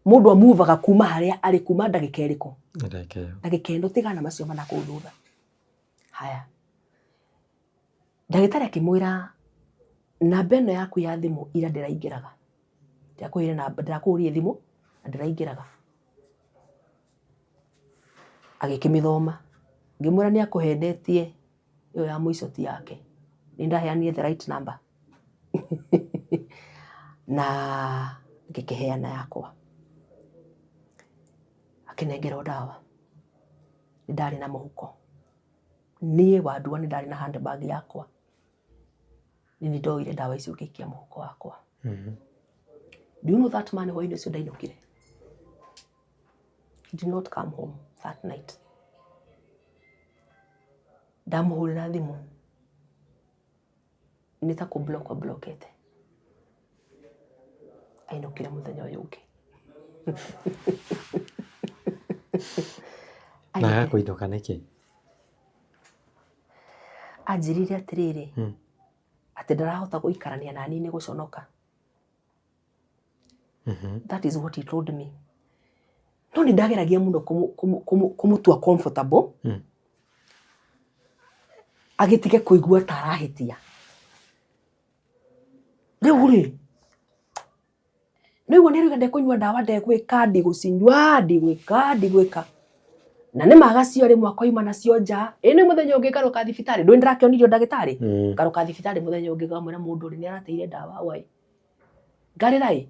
Mũndũ amuvaga kuma harĩa arĩ kuma ndagĩka ĩrĩkũ? Ndagĩka ĩyo. Ndagĩka ĩno, tigana macio mana kũu thutha. Haya, ndagĩtarĩ akĩmwĩra, namba ĩno yaku ya thimũ ira ndĩraingĩraga, ndĩrakũheire namba, ndĩrakũhũrire thimũ na ndĩraingĩraga. Agĩkĩmĩthoma, ngĩmwĩra nĩ akũhenetie, ĩyo ya mũico ti yake, nĩ ndaheanire the right number na ngĩkĩheana yakwa. Akĩnengerwo ndawa, nĩ ndarĩ na mũhuko, niĩ Wandua nĩ ndarĩ na handbag yakwa, nĩ niĩ ndoire ndawa icio ngĩikia mũhuko wakwa. Do you know that man hwainĩ ũcio ndainũkire? He did not come home that night. Ndamũhũrĩra thimũ nĩ ta kũ block amblokete. Ainũkire mũthenya ũyũ ũngĩ. Na agakũinũka nĩkĩ? Anjĩrire atĩrĩrĩ, atĩ ndarahota gũikarania naniĩ nĩ gũconoka. That is what he told me. No nĩ ndageragia mũno kũmũtua comfortable, agĩtige kũigua ta arahĩtia. Rĩu rĩ, nĩguo nĩ arauga ndekũnyua ndawa, ndegwĩka, ndigũcinyua, ndigwĩka, ndigwĩka. Na nĩ ma agaciũa rĩmwe akoima nacio nja. Ĩ nĩ mũthenya ũngĩ ngarũka thibitarĩ, ndũĩ ndĩrakĩonirio ndagĩtarĩ? Ngarũka thibitarĩ mũthenya ũngĩ ngamwĩra mũndũ ũrĩ nĩ arateire ndawa wai. Ngarĩra ĩ.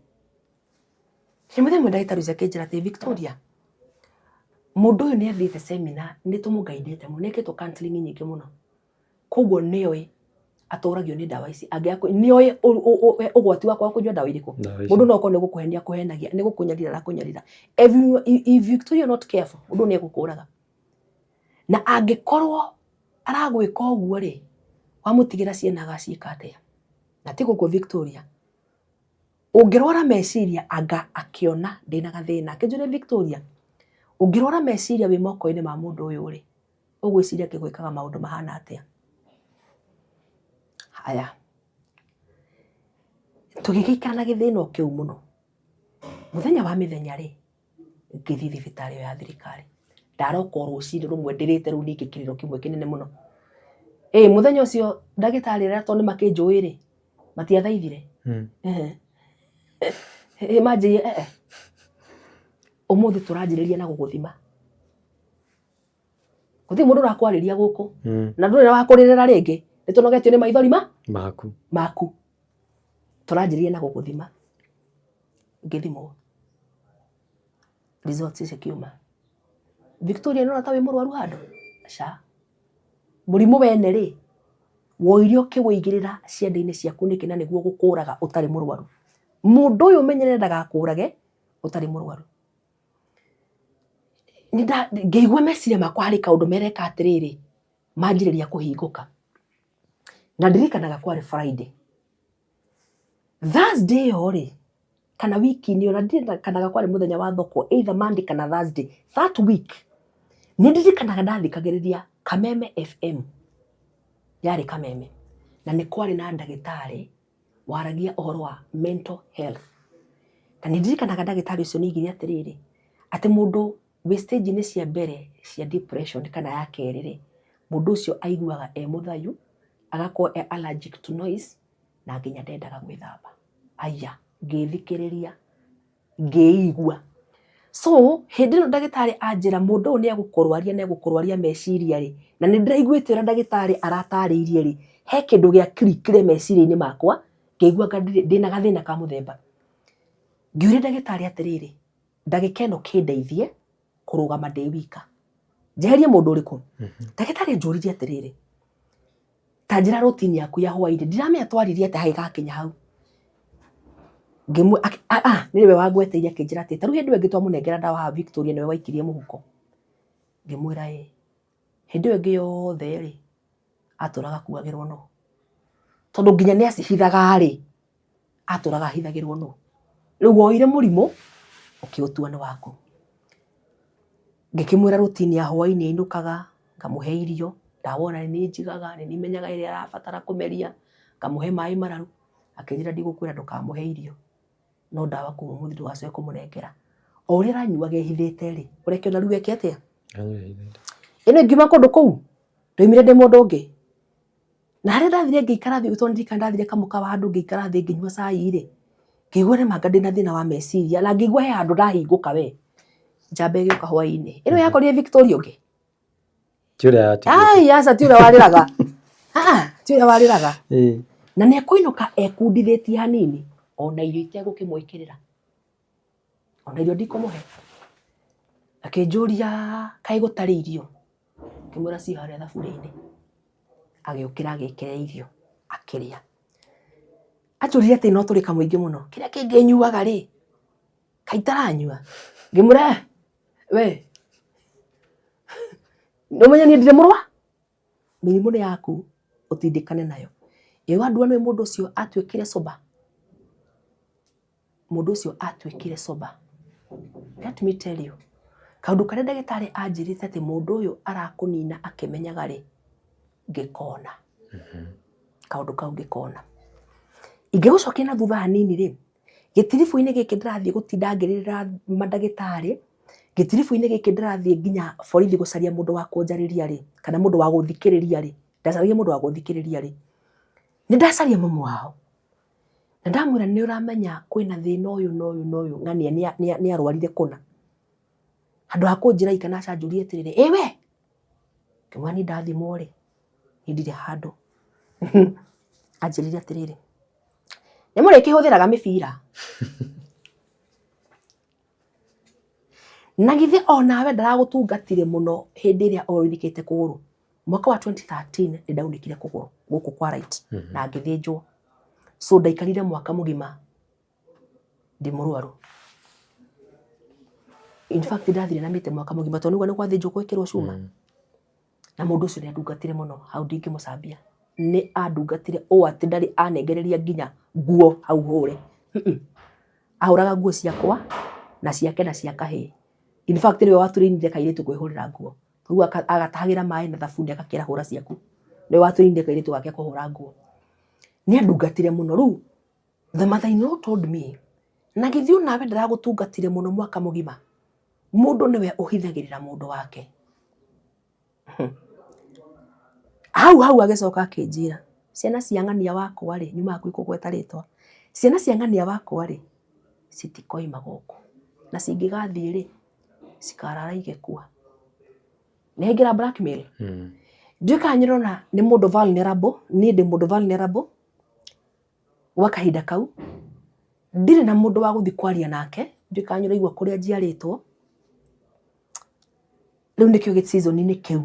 Nĩ mũthenya ũmwe ndagĩtarĩ ũcio akĩnjĩra atĩ Victoria, mũndũ ũyũ nĩ athiĩte seminar, nĩ tũmũgaindĩte mũno, nĩ ekĩtwo counseling nyingĩ mũno. Koguo nĩ oĩ atũragio nĩ ndawa ici, angĩaga nĩ oĩ ũgwati wa kwaga kũnyua ndawa irĩkũ. Mũndũ no akorwo nĩ gũkũhenia akũhenagia, nĩ gũkũnyarira arakũnyarira. If Victoria not careful, mũndũ nĩ egũkũraga. Na angĩkorwo aragwĩka ũguo rĩ, wamũtigĩra ciana agaciĩka atĩa? Na ti gũkũ Victoria. Ũngĩrwara meciria anga akĩona ndĩna gathĩna, akĩnjũria Victoria, ũngĩrwara meciria wĩ moko-inĩ ma mũndũ ũyũ rĩ, ũgwĩciria ngĩgwĩkaga maũndũ mahana atĩa? Haya, tũgĩgĩikara na gĩthĩna o kĩu mũno. Mũthenya wa mĩthenya rĩ, ngĩthiĩ thibitarĩ ĩyo ya thirikari. Ndaroka o rũcinĩ rũmwe ndĩrĩte rĩu ningĩ kĩrĩro kĩmwe kĩnene mũno. Ĩ mũthenya ũcio ndagĩtarĩ arĩa tondũ nĩ makĩnjũĩ rĩ, matiathaithire. Ĩ manjĩrire ee, ũmũthĩ tũranjĩrĩria na gũgũthima. Gũtirĩ mũndũ ũrakwarĩria gũkũ. Na ndũrĩ wa kũrĩrĩra rĩngĩ. Nĩ tũnogetio nĩ maithori ma maku. Maku. Tũranjĩrĩria na gũgũthima. Ngĩthimwo. Results cikiuma. Victoria nĩ ũrona ta wĩ mũrwaru handũ? Aca. Mũrimũ wene rĩ, woire ũkĩwũigĩrĩra ciande-inĩ ciaku nĩkĩ na nĩguo gũkũraga ũtarĩ mũrwaru? Mũndũ ũyũ ũmenyerere ndagakũrage ũtarĩ mũrwaru. Ngĩigua meciria makwa harĩ kaũndũ mereka atĩrĩrĩ, manjĩrĩria kũhingũka. Na ndirikanaga kwarĩ Friday. Thursday ĩyo rĩ, kana wiki-inĩ ĩyo, na ndirikanaga kwarĩ mũthenya wa thoko, either Monday kana Thursday, that week, nĩ ndirikanaga ndathikagĩrĩria Kameme FM, yarĩ Kameme, na nĩ kwarĩ na ndagĩtarĩ waragia ũhoro wa mental health. Na nĩ ndirikanaga ndagĩtarĩ ũcio nĩ aigire atĩrĩrĩ, atĩ mũndũ wĩ stage -inĩ cia mbere cia depression kana ya kerĩ rĩ, mũndũ ũcio aiguaga e mũthayu, agakorwo e allergic to noise, na nginya ndendaga gwĩthamba. Aya, ngĩthikĩrĩria, ngĩigua. So, hĩndĩ ĩno ndagĩtarĩ anjĩra mũndũ ũyũ nĩ egũkũrwaria na egũkũrwaria meciria rĩ, na nĩ ndĩraiguĩte ũrĩa ndagĩtarĩ aratarĩirie rĩ, he kĩndũ gĩa click ire meciria-inĩ makwa, ngĩigua anga ndĩna gathĩna ka mũthemba. Ngĩũria ndagĩtarĩ atĩrĩrĩ, ndagĩka ĩno kĩndeithie kũrũgama ndĩ wika, njeherie mũndũ ũrĩkũ? Ndagĩtarĩ anjũririe atĩrĩrĩ, ta njĩra routine yaku ya hwainĩ, ndiramenya twaririe atĩa hagĩgakinya hau. Ngĩmwĩ ah ah nĩwe wangweteire akĩnjĩra atĩ ta rĩu hĩndĩ ĩyo ĩngĩ twamũnengera ndawa haha Victoria nĩwe waikirie mũhuko. Ngĩmwĩra ĩĩ. Hĩndĩ ĩyo ĩngĩ yothe rĩ, atũraga akuagĩrwo nũ? Tondũ nginya nĩ acihithaga rĩ, atũraga ahithagĩrwo nũ? Rĩu woire mũrimũ ũkĩũtua nĩ waku. Ngĩkĩmwĩra routine ya hwainĩ ainũkaga, ngamũhe irio, ndawa ona nĩ niĩ njigaga, nĩ niĩ menyaga ĩrĩa arabatara kũmeria, ngamũhe maĩ mararu, akĩnjĩra ndigũkwĩra ndũkamũhe irio, no ndawa kuma ũmũthĩ ndũgacoke kũmũnengera. O ũrĩa aranyuaga ehithĩte rĩ, ũreke ona rĩu eke atĩa? Anyue ehithĩte. Ĩno ingiuma kũndũ kũu, ndoimire ndĩ mũndũ ũngĩ. Na harĩa ndathire ngĩikara thĩ, tondũ ndirikana ndathire kamũkawa handũ ngĩikara thĩ ngĩnyua cai rĩ, ngĩigua nĩ manga ndĩna thĩna wa meciria na ngĩigua he handũ ndahingũka we. Njamba ĩgĩũka hwainĩ. Ĩno yakorire Victoria ũngĩ. Ti ũrĩa yatigĩte. Ai, aca ti ũrĩa warĩraga. Ah, ti ũrĩa warĩraga. Ĩĩ. Na nĩ ekũinũka ekundithĩtie hanini ona irio itegũkĩmwĩkĩrĩra. Ona irio ndikũmũhe. Akĩnjũria kaĩ gũtarĩ irio. Ngĩmwĩra ciĩ harĩa thaburia-inĩ. Agĩũkĩra agĩkĩra irio akĩrĩa. Anjũririe atĩ no tũrĩ kamũingĩ mũno. Kĩrĩa kĩngĩ nyuaga rĩ, kaĩ itaranyua? Ngĩmwĩra "Eh, we nĩũmenye niĩ ndirĩ mũrwa? Mĩrimũ nĩ yaku ũtindĩkane nayo. Ĩ wandua nĩwe mũndũ ũcio atuĩkire sober? Mũndũ ũcio atuĩkire sober. Let me tell you, kaũndũ karĩa ndagĩtarĩ anjĩrĩte atĩ mũndũ ũyũ arakũnina akĩmenyaga rĩ, ngĩkona. Kaũndũ kau ngĩkona. Ingĩgũcokia na thutha hanini rĩ, gĩtiribũ-inĩ gĩkĩ ndĩrathiĩ gũtinda ngĩrĩrĩra mandagĩtarĩ, gĩtiribũ-inĩ gĩkĩ ndĩrathiĩ nginya borithi gũcaria mũndũ wa kũnjarĩria rĩ, kana mũndũ wa gũthikĩrĩria rĩ, ndacaragia mũndũ wa gũthikĩrĩria rĩ, nĩ ndacaria mamu wao. Na ndamwĩra nĩ ũramenya kwĩna thĩna ũyũ na ũyũ na ũyũ ng'ania nĩ arwarire kũna. Handũ ha kũnjĩra ika na aca anjũrie atĩrĩrĩ, ĩ we? Ngĩmwĩra niĩ ndathimwo rĩ, niĩ ndirĩ handũ. Anjĩrire atĩrĩrĩ, nĩ mũrĩkĩhũthĩraga mĩbira? Na githĩ onawe ndaragũtungatire mũno hĩndĩ ĩrĩa ũrũithĩkĩte kũgũrũ? Mwaka wa 2013 nĩ ndaunĩkire kũgũrũ gũkũ kwa right na ngĩthĩnjwo. So ndaikarire mwaka mũgima ndĩ mũrwaru. In fact ndathire na mĩtĩ mwaka mũgima tondũ nĩguo nĩ gwathĩnjwo gwekĩrwo cuma. Na mũndũ ũcio nĩ andungatire mũno, hau ndingĩmũcambia. Nĩ andungatire ũũ atĩ ndarĩ anengereria nginya nguo hau hũre. Ahũraga nguo ciakwa na ciake na cia kahĩĩ. In fact nĩwe watũrĩinire kairĩtu kwĩhũrĩra nguo. Rĩu agatahagĩra maĩ na thabuni agakĩra hũra ciaku. Nĩwe watũrĩinire kairĩtu gake kũhũra nguo. Nĩ andungatire mũno. Rĩu the mother in law told me, na githĩ onawe ndaragũtungatire mũno mwaka mũgima? Mũndũ nĩwe ũhithagĩrĩra mũndũ wake. Hau hau agĩcoka akĩnjĩra, ciana cia ng'ania wakwa rĩ, nyuma hakuhĩ kũgweta rĩtwa, ciana cia ng'ania wakwa rĩ, citikoima gũkũ. Na cingĩgathiĩ rĩ, cikarara igĩkua. Nĩ aingĩra blackmail. Ndiũĩ kana nĩ ũrona nĩ mũndũ vulnerable, niĩ ndĩ mũndũ vulnerable gwa kahinda kau. Ndirĩ na mũndũ wa gũthiĩ kwaria nake, ndiũĩ kana nĩ ũraigua kũrĩa njiarĩtwo. Rĩu nĩkĩo gĩ season -inĩ kĩu,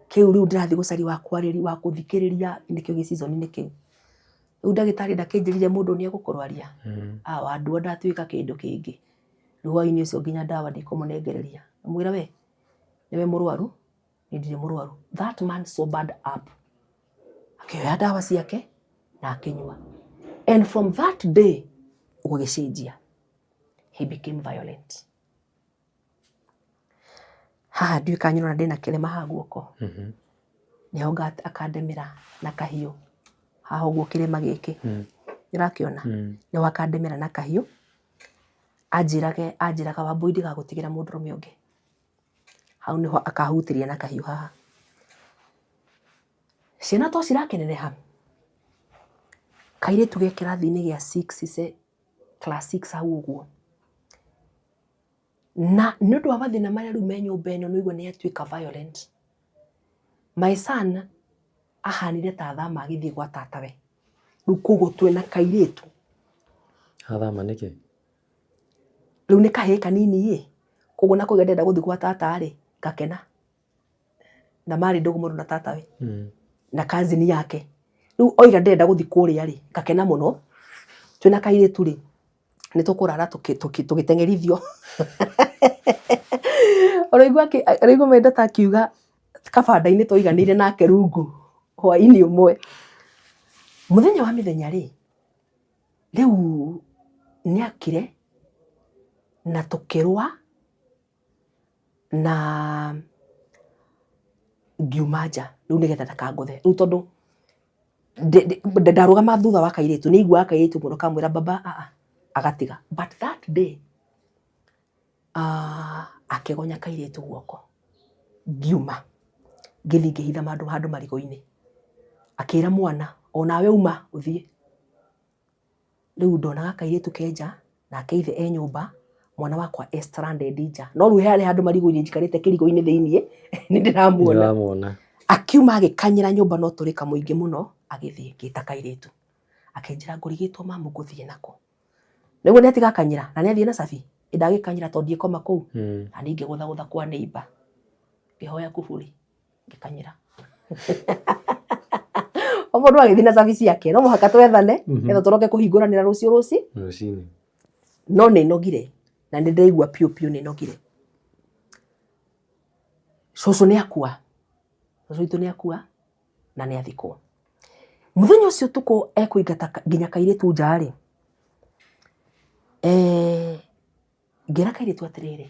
kĩu rĩu ndĩrathiĩ gũcaria wa kwarĩria wa gũthikĩrĩria nĩkĩo gĩ season -inĩ kĩu. Rĩu ndagĩtarĩ ndakĩnjĩrire mũndũ nĩ egũkũrwaria? Ah, wandua ndatuĩka kĩndũ kĩngĩ. Rĩu hwainĩ ũcio nginya ndawa ndikũmũnengereria. Ngĩmwĩra we, nĩwe mũrwaru, niĩ ndirĩ mũrwaru. That man sobered up. Akĩoya ndawa ciake na akĩnyua. And from that day, gũgĩcenjia. He became violent. Haha ndiũĩ kana nĩũrona ndĩna kĩrema haha guoko. Nĩho akandemera na kahiũ. Haha ũguo kĩrema gĩkĩ. Nĩũrakĩona? Nĩho akandemera na kahiũ. Anjĩrage anjĩraga Wambũi ndigagũtigĩra mũndũrũme ũngĩ. Hau nĩho akahutĩria na kahiũ haha. Ciana to cirakĩneneha? Kairĩtu ge kĩrathi-inĩ gĩa six class six hau ũguo. Na nĩ ũndũ wa mathĩna marĩa rĩu me nyũmba ĩno nĩ ũraigua nĩ atuĩka violent. My son ahanire ta athama agĩthiĩ gwa tatawe. Rĩu koguo twĩna kairĩtu. Athama nĩkĩ? Rĩu nĩ kahĩĩ kanini ĩ, koguo nako ndenda gũthiĩ gwa tata rĩ, gakena. Na marĩ ndũgũ mũno na tatawe. Na cousin yake. Rĩu oiga ndĩrenda gũthiĩ kũrĩa rĩ, gakena mũno. Twĩna kairĩtu rĩ, nĩ tũkũrara tũgĩteng'erithio. Ũraigua my daughter akiuga kabanda-inĩ twaiganĩire nake rungu hwainĩ ũmwe. Mũthenya wa mĩthenya rĩ, rĩu nĩ akire na tũkĩrũa na ngiuma nja rĩu nĩgetha ndakangũthe. Rĩu tondũ ndarũgama thutha wa kairĩtu nĩ aiguaga kairĩtu mũno kamwĩra baba aa agatiga. But that day Akĩgonya kairĩtu guoko, ngiuma ngĩthiĩ ngĩhitha handũ handũ marigũ-inĩ. Akĩra mwana, onawe uma ũthiĩ. Rĩu ndonaga kairĩtu ke nja nake ithe e nyũmba, mwana wakwa e stranded nja. No rĩu harĩ handũ marigũ-inĩ njikarĩte kĩrigo-inĩ thĩiniĩ nĩ ndĩramuona. Nĩũramuona. Akiuma agĩkanyĩra nyũmba no tũrĩka mũingĩ mũno, agĩthiĩ ngĩta kairĩtu. Akĩnjĩra ngũrigĩtwo mamu ngũthiĩ nakũ. Nĩguo nĩ atiga kanyĩra na nĩ athiĩ na cabi, ĩ ndagĩkanyĩra tondũ ndiĩkoma kũu. Na niĩ ngĩgũthagũtha kwa neighbor, ngĩhoya kuburi, ngĩkanyĩra. O mũndũ agĩthiĩ na cabi ciake, no mũhaka twethane nĩgetha tũroke kũhingũranĩra rũciũ rũci. Rũcinĩ. No nĩ nogire na nĩ ndĩraigua piũ piũ nĩ nogire. Cũcũ nĩ akua, cũcũ witũ nĩ akua na nĩ athikwo. Mũthenya ũcio ũtukũ ekũingata nginya kairĩtu nja rĩ, ngĩra kairĩtu atĩrĩrĩ,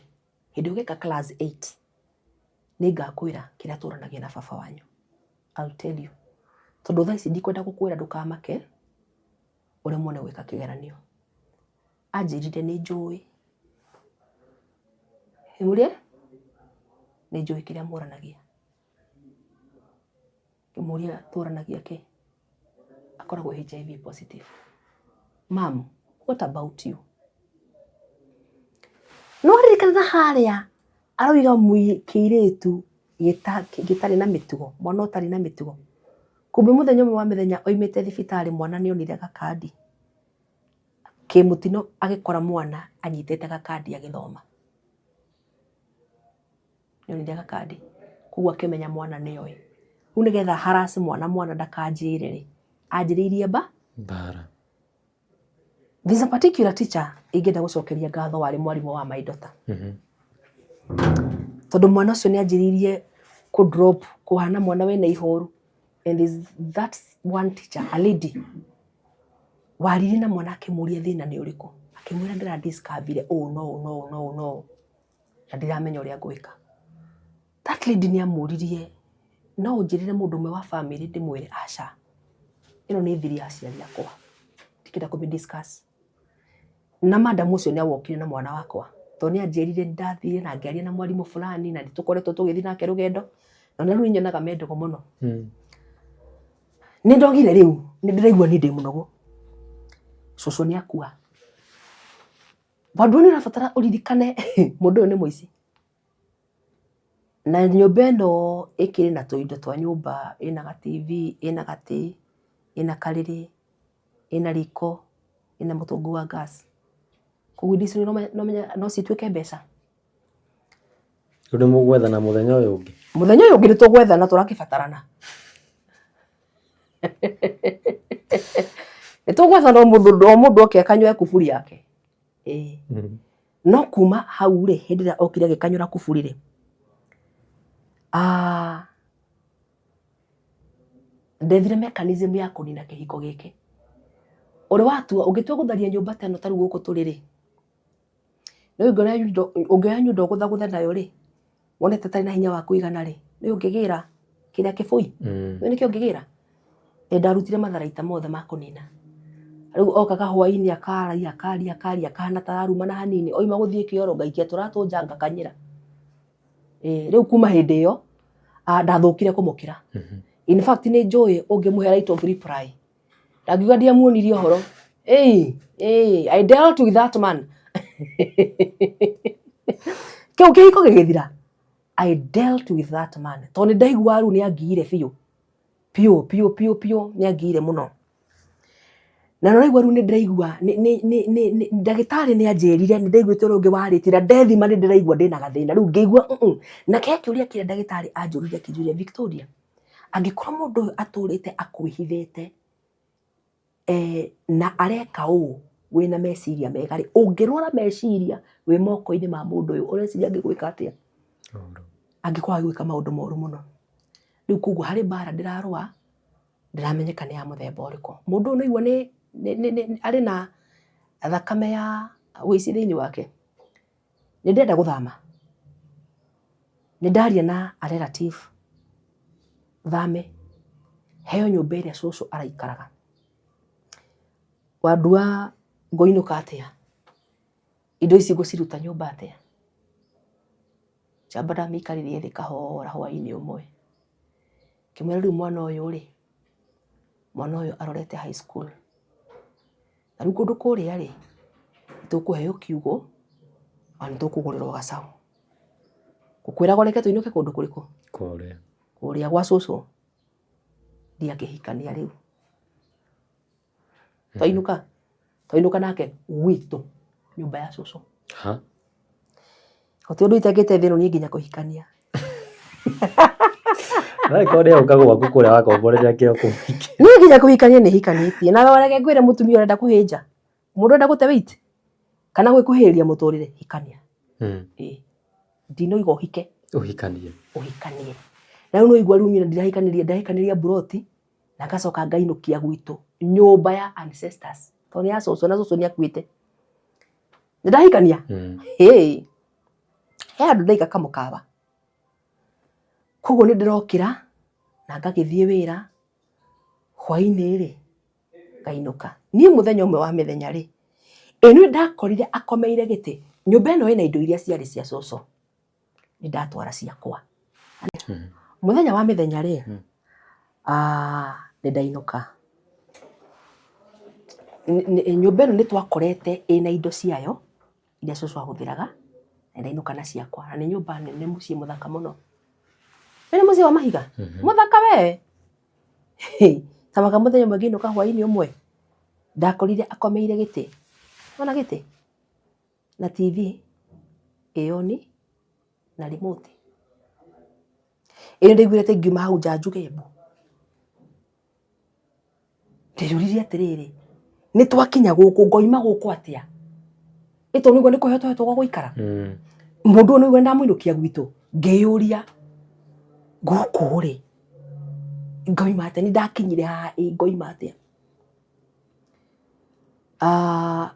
hĩndĩ ĩrĩa ũgeka class 8 nĩ ngakwĩra kĩrĩa tũranagia na baba wanyu. I'll tell you. Tondũ thaa ici ndikwenda gũkwĩra ndũkamake ũremwo nĩ gwĩka kĩgeranio. Anjĩrire nĩ njũĩ. Ngĩmũria nĩ njũĩ kĩrĩa mũranagia. Ngĩmũria tũranagia kĩ? Akoragwo HIV positive. Mum, what about you? Nĩ waririkana harĩa aroiga kĩirĩtu gĩtarĩ na mĩtugo, mwana ũtarĩ na mĩtugo. Kumbe mũthenya ũmwe wa mĩthenya oimĩte thibitarĩ mwana nĩ onire gakandi. Kĩmũtino agĩkora mwana anyitĩte gakandi agĩthoma. Nĩonire gakandi koguo akĩmenya mwana nĩoĩ. Rĩu nĩgetha harass mwana mwana ndakanjĩre rĩ, anjĩrĩirie mba Mbara. There's a particular teacher ingĩenda gũcokeria ngatho warĩ mwarimũ wa my daughter. Tondũ mwana ũcio nĩ anjĩrĩirie kũ drop kũhana mwana wĩna ihoru and is that one teacher a lady waririe na mwana akĩmũria thĩna nĩ ũrĩkũ, akĩmwĩra ndĩra discover ũũ no ũũ no ũũ no ũũ no ũũ na ndiramenya ũrĩa ngwĩka. That lady nĩ amũririe no ũnjĩrĩre mũndũ ũmwe wa family ndĩmwĩre aca, ĩno nĩ thiri ya aciari akwa ndingĩenda kũmĩ discuss. Na madam ũcio nĩ awokire na mwana wakwa tondũ nĩ anjĩrire ndathire na ngĩaria na mwarimũ fulani na nĩ tũkoretwo tũgĩthiĩ nake rũgendo na rĩu nĩ nyonaga me ndũgũ mũno. Nĩ ndogire rĩu nĩ ndĩraigua niĩ ndĩ mũnogu, cũcũ nĩ akua. Bado nĩ ũrabatara ũririkane mũndũ ũyũ nĩ mũici. Na nyũmba ĩno ĩkĩrĩ na tũindo twa nyũmba, ĩna ga TV, ĩna gatĩ, ĩna karĩrĩ, ĩna riko, ĩna mũtũngi wa gas. Koguo indo icio no cituĩke mbeca. Rĩu nĩ mũgwethana mũthenya ũyũ ũngĩ? Mũthenya ũyũ ũngĩ nĩ tũgwethana tũrakĩbatarana. Nĩ tũgwethana o mũndũ o mũndũ oke akanyue kuburi yake. Ĩĩ. No kuma hau rĩ, hĩndĩ ĩrĩa okire agĩkanyũra kuburi rĩ, ndethire mechanism ya kũnina kĩhiko gĩkĩ. Ũrĩ watua, ũngĩtua gũtharia nyũmba ta ĩno ta rĩu gũkũ tũrĩ rĩ, nĩ ũngĩoya nyundo ũgũthagũthe nayo rĩ, wone ta ĩtarĩ na hinya wa kũigana rĩ, nĩ ũngĩgĩra kĩrĩa kĩbũi, nĩ nĩkĩo ũngĩgĩra? Ĩ ndarutire matharaita mothe ma kũnina. Rĩu okaga hwainĩ akaria akaria akaria akahana ta ararumana hanini, oima gũthiĩ kĩoro ngaikia tũratũ nja ngakanyĩra. Ĩ rĩu kuma hĩndĩ ĩyo ndathũkire kũmũkĩra. In fact nĩ njũĩ ũngĩmũhe right of reply ndangiuga ndiamuonirie ũhoro. Ĩĩ ĩĩ I dealt with that man. Kĩu kĩhiko gĩgĩthira, I dealt with that man tondũ nĩ ndaiguaga rĩu nĩ angiire biũ biũ biũ biũ biũ nĩ angiire mũno. Na nĩ ũraigua rĩu nĩ ndĩraigua ndagĩtarĩ nĩ anjĩrire nĩ ndaiguĩte ũrĩa ũngĩ warĩtie na ndethima nĩ ndĩraigua ndĩna gathĩna rĩu ngĩigua Na he kĩũria kĩrĩa ndagĩtarĩ anjũririe akĩnjũria Victoria, angĩkorwo mũndũ ũyũ atũrĩte akwĩhithĩte na areka ũũ wĩna meciria mega rĩ, ũngĩrwara meciria wĩ moko-inĩ ma mũndũ ũyũ ũreciria angĩgwĩka atĩa? Angĩkorwo agĩgwĩka maũndũ moru mũno. Rĩu koguo harĩ mbara ndĩrarũa ndĩramenyeka nĩ ya mũthemba ũrĩkũ. Mũndũ ũyũ nĩaigua nĩ arĩ na thakame ya ũici thĩinĩ wake. Nĩ ndĩrenda gũthama, nĩ ndaria na a relative thame heo nyũmba ĩrĩa cũcũ araikaraga. Wandua ngũinũka atĩa? Indo ici ngũciruta nyũmba atĩa? Njamba ndamĩikaririe thĩ kahora hwainĩ ũmwe. Ngĩmwĩra rĩu mwana ũyũ rĩ, mwana ũyũ arorete high school. Na rĩu kũndũ kũrĩa rĩ, nĩ tũkũheo kiugũ na nĩ tũkũgũrĩrwo gacaũ. Ngũkwĩraga ũreke tũinũke kũndũ kũrĩkũ? Kũrĩa. Kũrĩa gwa cũcũ. Ndiakĩhikania rĩu. Twainũka, twainũka nake gwitũ nyũmba ya cũcũ. Ha? Gũtirĩ ũndũ itekĩte thĩ ĩno niĩ nginya kũhikania. Angĩkorwo nĩ oka gwaku kũrĩa wakomborete akĩo kũhikia. Niĩ nginya kũhikania nĩ hikanĩtie. Na reke ngwĩre mũtumia ũrenda kũhĩnja, mũndũ ũrenda gũte weight kana gwĩkuhĩrĩria mũtũrĩre, hikania. Ĩĩ. Ndinoiga ũhike. Ũhikanie. Ũhikanie. Na rĩu nĩ ũraigua rĩu niĩ ndirahikanĩria, ndĩrahikanĩria mburoti na ngacoka ngainũkia gwitũ nyũmba ya ancestors tondũ nĩ ya cũcũ na cũcũ nĩ akuĩte. Nĩ ndahikania? Hĩ. He handũ ndaiga kamũkawa. Koguo nĩ ndĩrokĩra na ngagĩthiĩ wĩra, hwainĩ rĩ, ngainũka. Niĩ mũthenya ũmwe wa mĩthenya rĩ, ĩ nĩ ndakorire akomeire gĩtĩ, nyũmba ĩno ĩna indo iria ciarĩ cia cũcũ, nĩ ndatwara ciakwa. Mũthenya wa mĩthenya rĩ, nĩ ndainũka. Nyũmba ĩno nĩ twakorete ĩna indo ciayo, iria cũcũ ahũthĩraga, na ndainũka na ciakwa. Na nĩ nyũmba nene mũciĩ mũthaka mũno. Nĩ mũciĩ wa mahiga? Mũthaka we! Ta waka mũthenya ũmwe ngĩinũka hwainĩ ũmwe, ndakorire akomeire gĩtĩ. Wona gĩtĩ? Na TV ĩ on na remote. Ĩ nĩndaiguire ta ingiuma hau nja njuge mbu. Ndeyũririe atĩrĩrĩ, nĩ twakinya gũkũ ngoima gũkũ atĩa? Ĩ tondũ nĩguo nĩ kũheo tũhetwo gwa gũikara. Mũndũ ũyũ nĩguo ndamũinũkia gwitũ, ngĩyũria gũkũ rĩ, ngoima atĩa? Nĩ ndakinyire haha ĩ ngoima atĩa?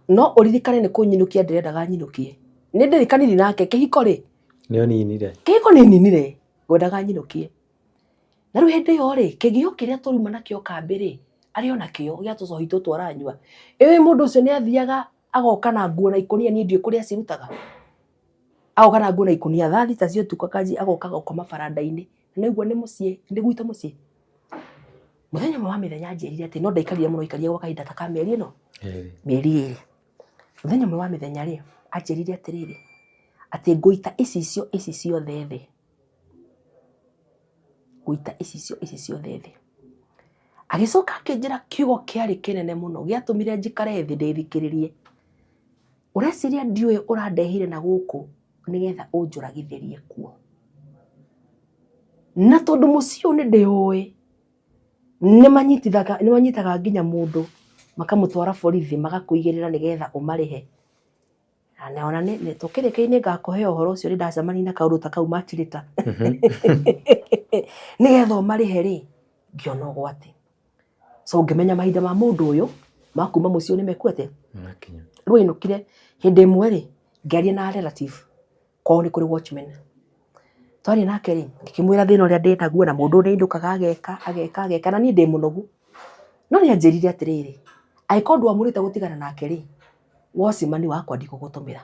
No ũririkane nĩ kũnyinũkia ndĩrendaga nyinũkie. Nĩ ndĩrĩkanirie nake kĩhiko rĩ, Nĩ ũninire. Kĩhiko nĩ ninire, ngwendaga nyinũkie. Na rĩu hĩndĩ ĩyo rĩ, kĩgio kĩrĩa tũrauma nakĩo kambĩ rĩ, arĩ o nakĩo gĩa tũcohi tũtũ aranyua. Ĩ mũndũ ũcio nĩ athiaga agoka na nguo na ikũnia niĩ ndiũĩ kũrĩa acirutaga. Agoka na nguo na ikũnia thaa thita cia ũtukũ akanjia agoka agakoma baranda-inĩ. Na nĩũguo nĩ mũciĩ, nĩ gwitũ mũciĩ. Mũthenya ũmwe wa mĩthenya anjĩrire atĩ no ndaikarire mũno aikarire gwa kahinda ta ka mĩeri ĩno, mĩeri ĩrĩ. Mũthenya ũmwe wa mĩthenya rĩ, anjĩrire atĩrĩrĩ, atĩ ngũita icicio ici ciothe thĩ. Gũita icicio ici ciothe thĩ. Agĩcoka akĩnjĩra kiugo kĩarĩ kĩnene mũno gĩatũmire njikare thĩ ndĩthikĩrĩrie. Ũreciria ndiũĩ ũrandehire na gũkũ nĩgetha ũnjũragithĩrie kuo? Na tondũ mũciĩ ũyũ nĩ ndĩũĩ, nĩ manyitaga nginya mũndũ makamũtwara borithi magakũigĩrĩra nĩgetha ũmarĩhe. Na ona tũkĩrĩkia nĩ ngakũhe ũhoro ũcio nĩ ndacemania na kaũndũ ta kau machirĩta. Nĩgetha ũmarĩhe rĩ, ngĩona ũgwati. So ngĩmenya mahinda ma mũndũ ũyũ ma kuma mũciĩ ũyũ nĩ mekũ atĩa? Rĩu ainũkire hĩndĩ ĩmwe rĩ, ngĩaria na relative kwao nĩ kũrĩ watchman. Twaria nake rĩ, ngĩkĩmwĩra thĩna ũrĩa ndĩnaguo na mũndũ ũyũ nĩ ainũkaga ageka ageka ageka na niĩ ndĩ mũnogu. No nĩ anjĩrire atĩrĩrĩ, angĩkorwo ndwamũrĩte gũtigana nake rĩ, watchman wakwa ndikũgũtũmĩra.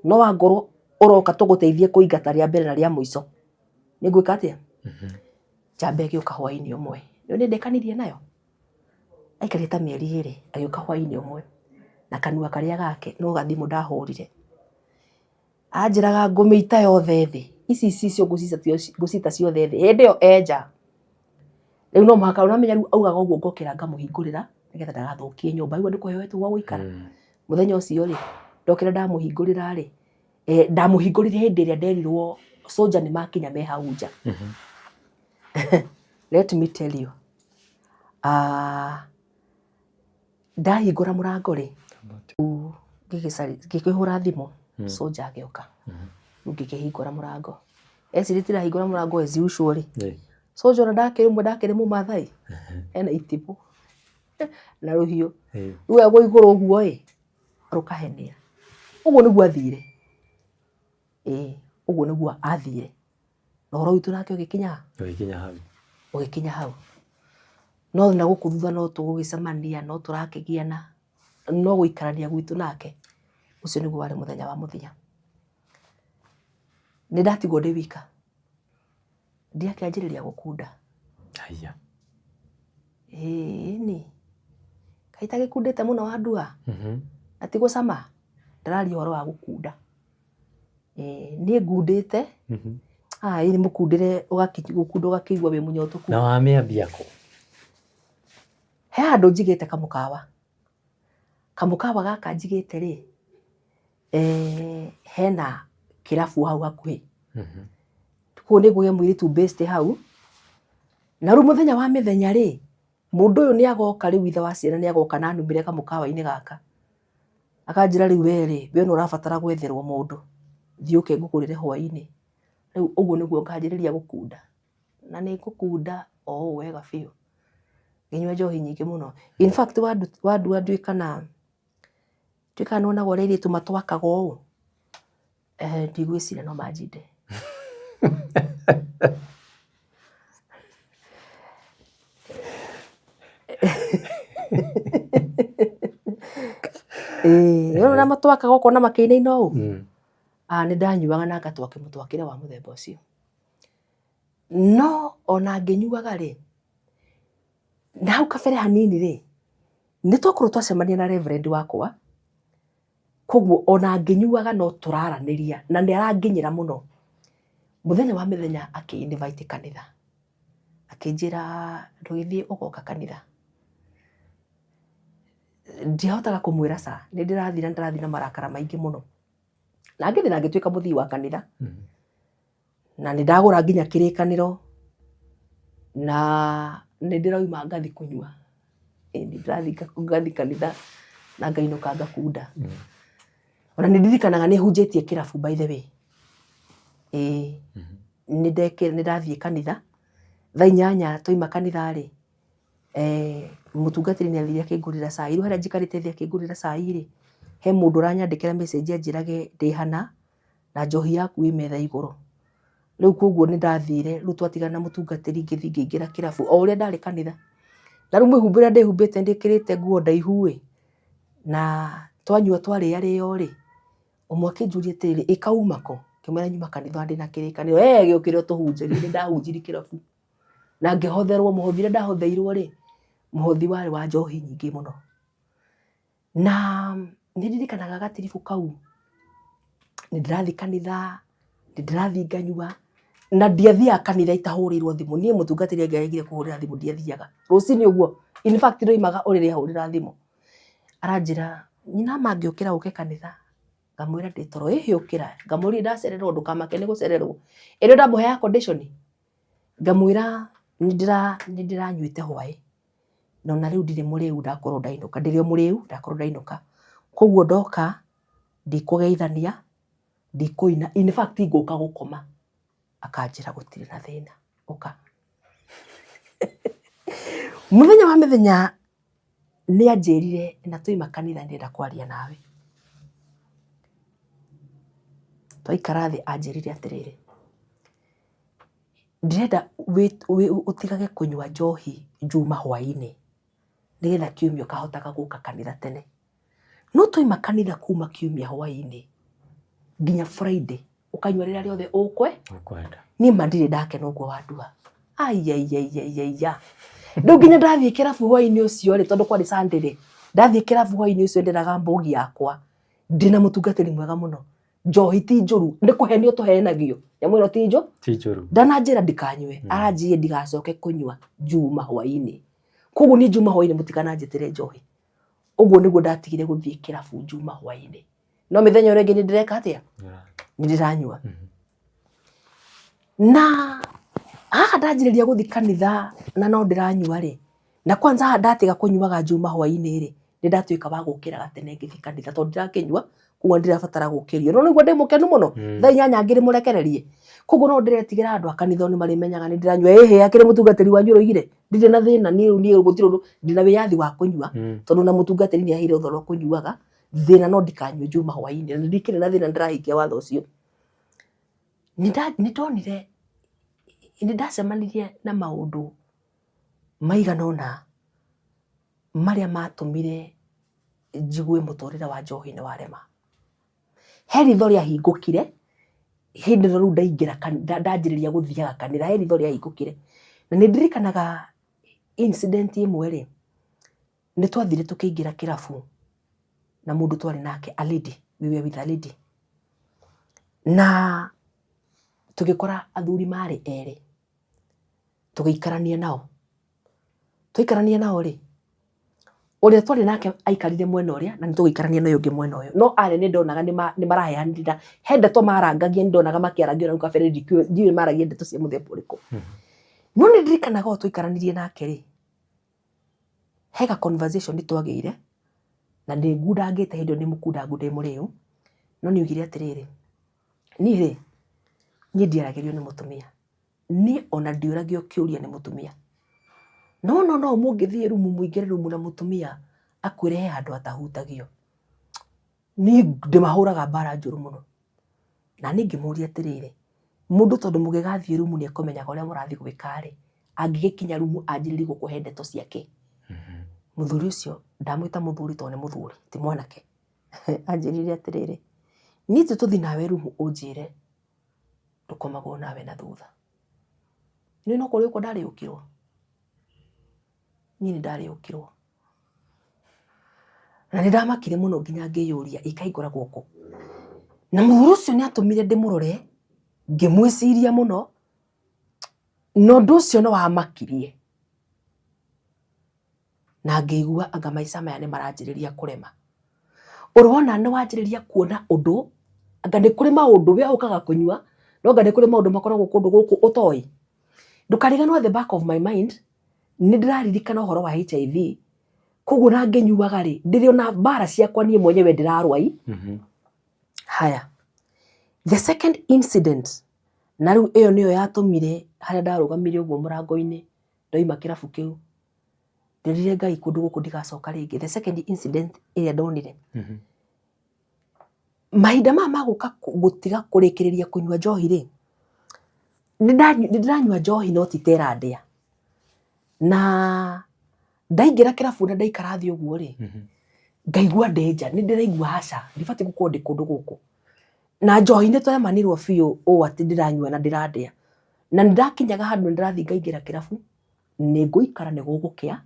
No angorwo ũroka tũgũteithie kũingata rĩa mbere na rĩa mũico, nĩ ngwĩka atĩa? Njamba ĩgĩũka hwainĩ ũmwe. Nĩũĩ nĩ ndĩkanirie nayo? Aikarire ta mĩeri ĩrĩ, agĩũka hwainĩ ũmwe na kanua karĩa gake no gathimũ ndahũrire. Anjĩraga ngũmĩita yothe thĩ, ici icicio ngũcita ciothe thĩ, hĩndĩ ĩyo e nja. Rĩu no mũhaka, ũramenya rĩu augaga ũguo ngokĩra ngamũhingũrĩra nĩgetha ndagathũkie nyũmba, rĩu nĩ kũheo hetwo gwa gũikara. Mũthenya ũcio rĩ, ndokĩra ndamũhingũrĩra rĩ, ndamũhingũrĩire hĩndĩ ĩrĩa nderirwo soldier nĩ makinya me hau nja. Let me tell you, ndahingũra mũrango rĩ, ngĩkĩhũra thimũ, soldier agĩũka, rĩu ngĩkĩhingũra mũrango. Ecirĩtie ndĩrahingũra mũrango as usual rĩ, soldier ona ndakĩrĩ ũmwe ndakĩrĩ mũmathai, ena itimũ na rũhiũ. Rĩu agwa igũrũ ũguo ĩ, rũkahenia. Ũguo nĩguo athire, ĩĩ ũguo nĩguo athire. Na ũhoro witũ nake ũgĩkinya ha? Ũgĩkinya hau. Ũgĩkinya hau. No na gũkũ thutha no tũgũgĩcemania, no tũrakĩgiana, no gũikarania gwitũ nake, ũcio nĩguo warĩ mũthenya wa mũthia. Nĩ ndatigwo ndĩ wika. Ndiakĩanjĩrĩria gũkunda. Haiya. Ĩĩ-ni, kaĩ itagĩkundĩte mũno wandua? Na ti gũcama? Ndĩraria ũhoro wa gũkunda. Niĩ ngundĩte, ĩĩ nĩ mũkundĩre gũkunda ũgakĩigua wĩ mũnyotũku. Na wamĩambia kũ? He handũ njigĩte kamũkawa. Kamũkawa gaka njigĩte rĩ, hena kĩrabu hau hakuhĩ. Koguo nĩ ngũgĩa mũirĩtu based hau, na rĩu mũthenya wa mĩthenya rĩ, mũndũ ũyũ nĩ agoka rĩu ithe wa ciana nĩ agoka na anumĩre kamũkawa-inĩ gaka. Akanjĩra rĩu we rĩ, we nĩ ũrabatara gwetherwo mũndũ, thiĩ ũke ngũgũrĩre hwainĩ. Rĩu ũguo nĩguo nganjĩrĩria gũkunda. Na nĩ ngũkunda o ũũ wega biũ, ngĩnyua njohi nyingĩ mũno. In fact wandua ndiũĩ kana, ndiũĩ kana nĩwonaga ũrĩa airĩtu matwakaga ũũ, ndigwĩciria no manjinde. Ĩĩ, nĩwona ũrĩa matwakaga ũkona makĩinaina ũũ? Nĩ ndanyuaga na ngatwaka mũtwakĩre wa mũthemba ũcio. No ona ngĩnyuaga rĩ, na hau kabere hanini rĩ, nĩ twakorwo twacemania na reverend wakwa, koguo ona ngĩnyuaga no tũraranĩria na nĩ aranginyĩra mũno. Mũthenya wa mĩthenya akĩ invite kanitha, akĩnjĩra ndũgĩthiĩ ũgoka kanitha. Ndiahotaga kũmwĩra ca, nĩ ndĩrathiĩ na ndĩrathiĩ na marakara maingĩ mũno. Na ngĩthiĩ na ngĩtuĩka mũthii wa kanitha. Na nĩ ndagũra nginya kĩrĩkanĩro, na nĩ ndĩrauma ngathiĩ kũnyua. Ĩĩ nĩ ndĩrathiĩ ngathiĩ kanitha na ngainũka ngakunda. Ona nĩ ndirikanaga nĩ hunjĩtie kĩrabu by the way. Ĩĩ nĩ ndathiĩ kanitha, thaa 8 twauma kanitha rĩ, mũtungatĩri nĩ athire akĩngũrĩra cai. Rĩu harĩa njikarĩte thĩ akĩngũrĩra cai rĩ, he mũndũ ũranyandĩkĩra message anjĩrage ndĩ hana, na njohi yaku ĩ metha igũrũ. Rĩu koguo nĩ ndathire, rĩu twatigana na mũtungatĩri ngĩthiĩ ngĩingĩra kĩrabu o ũrĩa ndarĩ kanitha. Na rĩu mwĩhumbĩre ũrĩa ndĩhumbĩte ndĩkĩrĩte nguo ndaihu ĩ, na twanyua twarĩarĩo rĩ, ũmwe akĩnjũria atĩrĩrĩ, ĩ kauma kũ? Ngĩmwĩra nyuma kanitha ndĩna kĩrĩkanĩro. Ee gĩũkĩre ũtũhunjĩrie, nĩ ndahunjirie kĩrabu. Na ngĩhotherwo, mũhothi ũrĩa ndahotheirwo rĩ, mũhothi warĩ wa njohi nyingĩ mũno. Na nĩ ndirikanaga gatiribũ kau, nĩ ndĩrathiĩ kanitha, nĩ ndĩrathiĩ nganyua, na ndiathiaga kanitha itahũrĩirwo thimũ. Niĩ mũtungatĩri angĩaregire kũhũrĩra thimũ ndiathiaga. Rũcinĩ ũguo, in fact ndoimaga ũrĩrĩ ahũrĩra thimũ. Aranjĩra, nyina mangĩũkĩra ũke kanitha. Ngamwĩra ndĩ toro, ĩhĩ ũkĩra. Ngamũria ndacererwo ndũkamake nĩ gũcererwo. Ĩ nĩ ndamũheaga condition. Ngamwĩra nĩ ndĩranyuĩte hwaĩ. Na ona rĩu ndirĩ mũrĩu ndakorwo ndainũka, ndĩrĩ o mũrĩu ndakorwo ndainũka. Koguo ndoka ndikũgeithania, ndikũina, in fact ngũka gũkoma. Akanjĩra gũtirĩ na thĩna, ũka. Mũthenya wa mĩthenya nĩ anjĩrire na twauma kanitha ndĩrenda kwaria nawe. Twaikara thĩ anjĩrire atĩrĩrĩ, ndĩrenda ũtigage kũnyua njohi njuma hwainĩ nĩgetha kiumia ũkahotaga gũka kanitha tene. No twauma kanitha kuma kiumia hwainĩ nginya Friday ũkanyua rĩrĩa rĩothe ũkwe Ũkwenda. Niĩ ma ndirĩ ndakena ũguo wandua. Aiaiaiaiya, rĩu nginya ndathiĩ kĩrabu hwainĩ ũcio rĩ, tondũ kwarĩ Sunday rĩ, ndathiĩ kĩrabu hwainĩ ũcio ndĩraga mbũgi yakwa ndĩna mũtungatĩri mwega mũno. Njohi ti njũru, nĩ kũhenio tũhenagio. Nyamũ ĩno ti njũ? Ti njũru. Ndananjĩra ndikanyue, aranjĩrire ndigacoke kũnyua njuma hwainĩ. Koguo niĩ njuma hwainĩ mũtikananjĩtĩre njohi. Ũguo nĩguo ndatigire gũthiĩ kĩrabu njuma hwainĩ. No mĩthenya ĩrĩa ĩngĩ nĩ ndĩreka atĩa? Nĩ ndĩranyua. Na haha ndanjĩrĩria gũthiĩ kanitha na no ndĩranyua rĩ, na kwanza haha ndatiga kũnyuaga njuma hwainĩ rĩ, nĩ ndatuĩka wa gũkĩraga tene ngĩthiĩ kanitha tondũ ndirakĩnyua, koguo ndirabatara gũkĩrio. No nĩguo ndĩ mũkenu mũno, thaa 8 ngĩrĩ mũrekererie. Koguo no ndĩretigĩra andũ a kanitha nĩ marĩmenyaga nĩ ndĩranyua. Ĩhĩ akĩrĩ mũtungatĩri wanyu ũroigire? Ndirĩ na thĩna niĩ rĩu niĩ gũtirĩ ũndũ, ndĩna wĩyathi wa kũnyua, tondũ na mũtungatĩri nĩ aheire ũhoro wa kũnyuaga, thĩna no ndikanyue njuma hwainĩ, na ndikĩrĩ na thĩna nĩndĩrahingia watho ũcio. Nĩ ndonire, nĩ ndacemanirie na maũndũ maigana ũna marĩa matũmire njigue mũtũrĩre wa njohi nĩ warema. He ritho rĩahingũkire Hĩndĩ ĩno rĩu ndaingĩra ndanjĩrĩria gũthiaga kanitha, he ritho rĩahingũkire. Na nĩ ndirikanaga incident ĩmwe rĩ, nĩ twathire tũkĩingĩra kĩrabu na mũndũ twarĩ nake, a lady, we were with a lady. Na tũgĩkora athuri marĩ erĩ, tũgĩikarania nao. Twaikarania nao rĩ, ũrĩa twarĩ nake aikarire mwena ũrĩa na nĩ tũgĩikarania na ũyũ ũngĩ mwena ũyũ. No arĩa nĩ ndonaga nĩ maraheanĩrĩra, he ndeto marangagia nĩ ndonaga makĩarangia na hau kabere ndiũĩ maragia ndeto cia mũthemba ũrĩkũ. No nĩ ndirikanaga o twaikaranirie nake rĩ, he ga conversation twagĩire na nĩ ngundangĩte hĩndĩ ĩyo ndĩ mũkundangu ndĩ mũrĩu, no nĩ augire atĩrĩrĩ, niĩ rĩ, niĩ ndiaragĩrio nĩ mũtumia. Niĩ ona ndiũragio kĩũria nĩ mũtumia. No no no mũngĩthiĩ rumu mũingĩre rumu na mũtumia akwĩre he handũ atahutagio. Niĩ ndĩmahũraga mbara njũru mũno. Na niĩ ngĩmũria atĩrĩrĩ, mũndũ tondũ mũgĩgathiĩ rumu nĩ ekũmenyaga ũrĩa mũrathiĩ gwĩka rĩ, angĩgĩkinya rumu anjĩrĩrie gũkũhe ndeto ciake. Mũthuri ũcio ndamwĩta mũthuri tondũ nĩ mũthuri ti mwanake, anjĩrire atĩrĩrĩ, niĩ tũthiĩ nawe rumu ũnjĩre ndũkomagwo nawe na thutha. Nĩ no kũrĩũkwo ndarĩũkirwo? Niĩ nĩ ndarĩũkirwo. Na nĩ ndamakire mũno nginya ngĩyũria ĩ kaĩ ngoragwo kũ? Na mũthuri ũcio nĩ atũmire ndĩmũrore, ngĩmwĩciria mũno, na ũndũ ũcio nĩ wamakirie. Na ngĩigua anga maica maya nĩ maranjĩrĩria kũrema. Ũrĩ wona nĩ wanjĩrĩria kuona ũndũ, anga nĩ kũrĩ maũndũ we ũkaga kũnyua, no anga nĩ kũrĩ maũndũ makoragwo kũndũ gũkũ ũtoĩ. Ndũkariganĩrwo at the back of my mind, nĩ ndĩraririkana ũhoro wa HIV, koguo ona ngĩnyuaga rĩ, ndĩrĩ ona mbara ciakwa niĩ mwenyewe ndĩrarũa i. Haya, the second incident, na rĩu ĩyo nĩyo yatũmire harĩa ndarũgamire ũguo mũrango-inĩ ndoima kĩrabu kĩu, nderire Ngai kũndũ gũkũ ndigacoka rĩngĩ. The second incident ĩrĩa ndonire, mahinda maya ma gũka gũtiga kũrĩkĩrĩria kũnyua njohi rĩ, nĩ ndĩranyua njohi no ti ta ĩrandĩa. Na ndaingĩra kĩrabu na ndaikara thĩ ũguo rĩ, ngaigua ndĩ nja, nĩ ndĩraigua aca, ndibatiĩ gũkorwo ndĩ kũndũ gũkũ. Na njohi nĩ twemanirwo biũ ũũ atĩ ndĩranyua na ndĩrandĩa. Na nĩ ndakinyaga handũ nĩ ndĩrathiĩ ngaingĩra kĩrabu, nĩ ngũikara nĩ gũgũkĩa,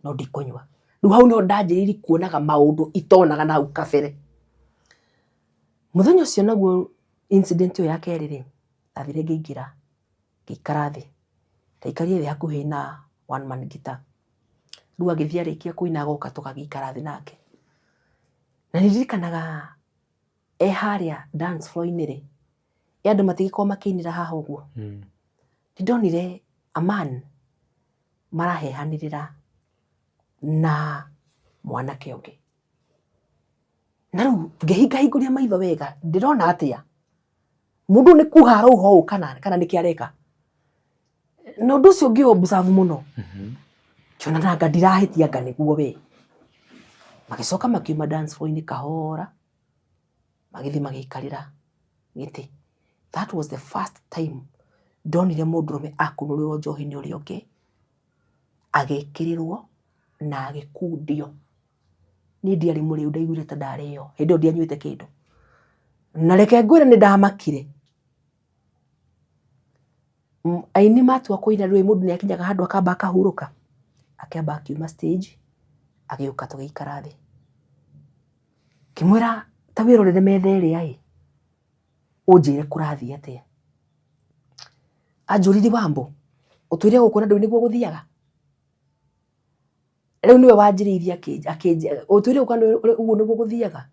no ndikũnyua. Rĩu hau nĩho ndanjĩrĩirie kuonaga maũndũ itonaga na hau kabere. Mũthenya ũcio naguo incident ĩyo ya kerĩ rĩ, ndathire ngĩingĩra ngĩikara thĩ. Ndaikarire thĩ hakuhĩ na one man guitar. Rĩu agĩthiĩ arĩkia kũina agoka tũgagĩikara thĩ nake. Na nĩ ndirikanaga e harĩa dance floor -inĩ rĩ, ĩ andũ matigĩkoragwo makĩinĩra haha ũguo. Nĩ ndonire a man marahehanĩrĩra na mwanake ũngĩ. Na rĩu ngĩhingahingũria maitho wega ndĩrona atĩa? Mũndũ nĩ kuha arauha ũũ kana kana nĩkĩ areka? Na ũndũ ũcio ngĩ observe mũno ngĩona nanga ndirahĩtia anga nĩguo we. Magĩcoka makiuma dance floor -inĩ kahora magĩthiĩ magĩikarĩra gĩtĩ. That was the first time ndonire mũndũrũme akunũrĩrwo njohi nĩ ũrĩa ũngĩ, agĩkĩrĩrwo na agĩkundio. Niĩ ndiarĩ mũrĩu ndaiguire ta ndarĩo, hĩndĩ ĩyo ndianyuĩte kĩndũ. Na reke ngwĩre nĩ ndamakire. Aini matua kũina ndũĩ mũndũ nĩ akinyaga handũ akamba akahurũka, akĩamba akiuma stage agĩũka tũgĩikara thĩ. Ngĩmwĩra ta wĩrorere metha ĩrĩa ĩ, ũnjĩre kũrathiĩ atĩa. Anjũririe Wambũ, ũtũire gũkũ na ndũĩ nĩguo gũthiaga? Rĩu nĩwe wanjĩrĩirie ũtũire gũkũ na ũguo nĩguo gũthiaga?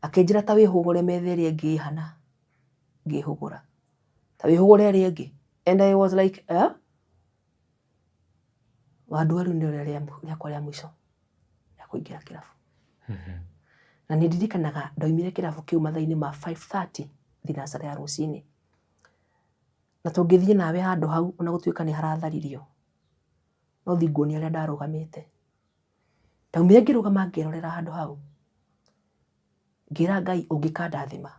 Akĩnjĩra ta wĩhũgũre metha ĩrĩa ĩngĩ ĩ hana, ngĩhũgũra. Ta wĩhũgũre ĩrĩa ĩngĩ. And I was like eh? Wandua rĩu nĩrĩo rĩakwa rĩa mũico rĩa kũingĩra kĩrabu. Na nĩ ndirikanaga ndaumire kĩrabu kĩu mathaa-inĩ ma 5:30 thinacara ya rũcinĩ. Na tũngĩthiĩ nawe handũ hau ona gũtuĩka nĩ haratharirio, no thiĩ nguonie harĩa ndarũgamĩte. Ndaumire ngĩrũgama ngĩrorera handũ hau, ngĩra Ngai ũngĩkandathima,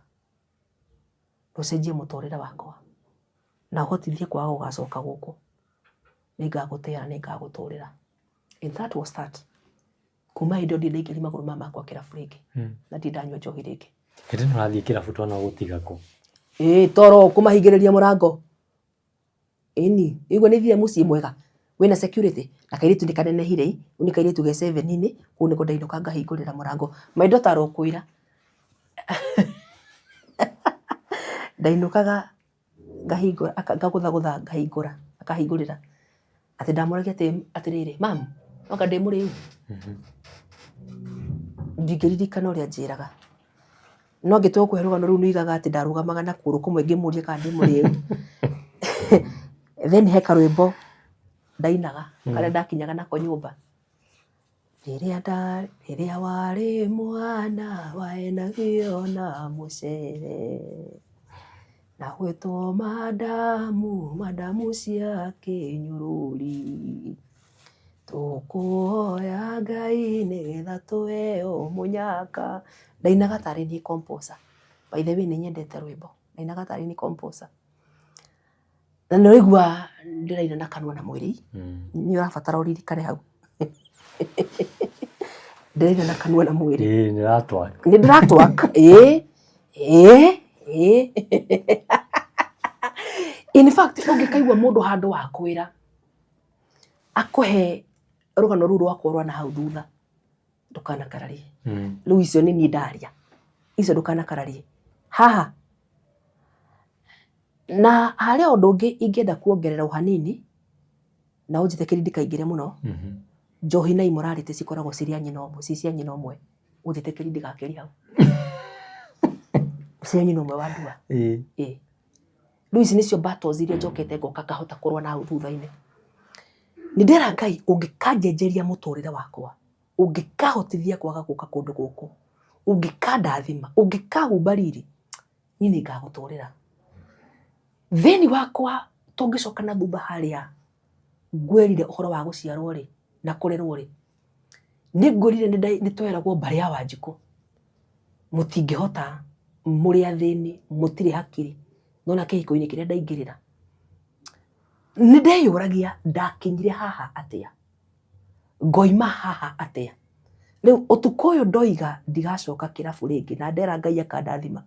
na ũcenjie mũtũrĩre wakwa, na ũhotithie kwaga gũgacoka gũkũ, nĩngagũtĩa na nĩngagũtũrĩra. And that was that. Kuma hĩndĩ ĩyo ndirĩ ndaingĩria magũrũ maya makwa kĩrabu rĩngĩ, na ndirĩ ndanyua njohi rĩngĩ. Hĩndĩ ĩno ũrathiĩ kĩrabu twana ũgũtiga kũ? Ĩĩ toro kũmahingĩrĩria mũrango. Ĩni, igua nĩ thire mũciĩ mwega wĩna security na kairĩtu nĩ kanenehire ĩ, rĩu nĩ kairĩtu ge seven-inĩ, kũu nĩkuo ndainũka ngahingũrĩra mũrango. My daughter arokwĩra ndainũkaga ngahingũra ngagũthagũtha ngahingũra akahingũrĩra atĩ ndamũragia atĩrĩrĩ, mum anga ndĩ mũrĩu? Ndingĩririkana ũrĩa anjĩraga. No angĩtua gũkũhe rũgano rũu nĩ ugaga atĩ ndarũgamaga na kũgũrũ kũmwe ngĩmũria kana ndĩ mũrĩu. Then he karwĩmbo ndainaga karĩa ndakinyaga nako nyũmba. Rĩrĩa rĩrĩa warĩ mwana waenagio na mũcere, na gwĩtwo madamu, madamu cia kĩnyũrũri. Tũkũhoya Ngai nĩgetha tũheo mũnyaka. Ndainaga tarĩ niĩ composer. By the way nĩ nyendete rwĩmbo. Ndainaga tarĩ niĩ composer. Na nĩ ũraigua ndĩraina na kanua na mwĩrĩ, nĩ ũrabatara ũririkane hau. Ndĩraina na kanua na mwĩrĩ. Ĩĩ nĩ ũratwaka. Nĩ ndĩratwaka, ĩĩ, ĩĩ, ĩĩ. In fact ũngĩkaigua mũndũ handũ wakwĩra, akũhe rũgano rũu rwakwa rwa na hau thutha, ndũkanakararie. Rĩu icio nĩ niĩ ndaria, icio ndũkanakararie. Haha Na harĩ ũndũ ũngĩ ingĩenda kuongerera o hanini, na ũnjĩtĩkĩrie ndikaingĩre mũno, njohi na immorality cikoragwo cirĩ a nyina ũmwe, ci cia nyina ũmwe, ũnjĩtĩkĩrie ndigakĩrie hau. Cia nyina ũmwe wa ndua. Ĩĩ. Rĩu ici nĩcio battles iria njokete ngoka ngahota kũrũa na hau thutha-inĩ. Nĩ ndera Ngai ũngĩkanjenjeria mũtũrĩre wakwa, ũngĩkahotithia kwaga gũka kũndũ gũkũ, ũngĩkandathima, ũngĩkahumba riri, niĩ nĩ ngagũtũrĩra. Thĩinĩ wakwa tũngĩcoka na thutha harĩa ngwĩrire ũhoro wa gũciarwo rĩ, na kũrerwo rĩ, nĩ ngwĩrire nĩ tweragwo mbarĩ ya Wanjikũ, mũtingĩhota, mũrĩ athĩni, mũtirĩ hakiri, nĩwona kĩhiko-inĩ kĩrĩa ndaingĩrĩra. Nĩ ndeyũragia ndakinyire haha atĩa? Ngoima haha atĩa? Rĩu ũtukũ ũyũ ndoiga ndigacoka kĩrabu rĩngĩ na ndera Ngai akandathima.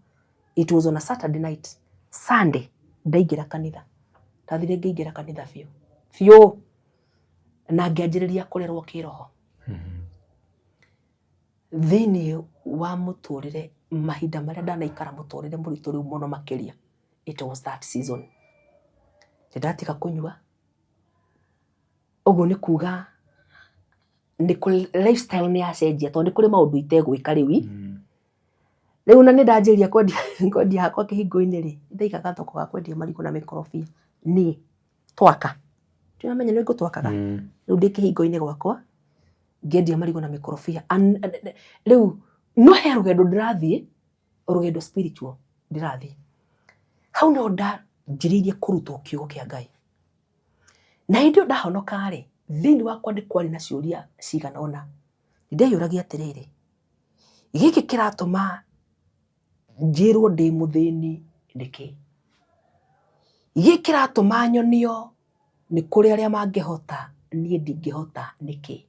It was on a Saturday night. Sunday ndaingĩra kanitha. Ndathire ngĩingĩra kanitha biũ biũ na ngĩanjĩrĩria kũrerwo kĩroho. Thĩinĩ wa mũtũrĩre mahinda marĩa ndanaikara mũtũrĩre mũritũ rĩu mũno makĩria, it was that season. Nĩndatiga kũnyua. Ũguo nĩ kuga nĩ kũrĩ lifestyle nĩ yacenjia tondũ nĩ kũrĩ maũndũ itegwĩka rĩu. Rĩu ona nĩ ndanjĩrĩria kwendia kwendia hakwa kĩhingo-inĩ rĩ, ndaiga gathoko ga kwendia marigũ na mĩkorobia niĩ twaka. Ndũramenya nĩ ngũtwakaga? Rĩu ndĩ kĩhingo-inĩ gwakwa ngĩendia marigũ na mĩkorobia. Rĩu no he rũgendo ndĩrathiĩ, rũgendo spiritual ndĩrathiĩ. Hau nĩho ndanjĩrĩirie kũrutwo kiugo kĩa Ngai. Na hĩndĩ ĩyo ndahonoka-rĩ, thĩinĩ wakwa nĩ kwarĩ na ciũria cigana ũna. Nĩ ndeyũragia atĩrĩrĩ, gĩkĩ kĩratũma njĩrwo ndĩ mũthĩni nĩkĩ? Gĩkĩ kĩratũma nyonio nĩ kũrĩ arĩa mangĩhota niĩ ndingĩhota nĩkĩ?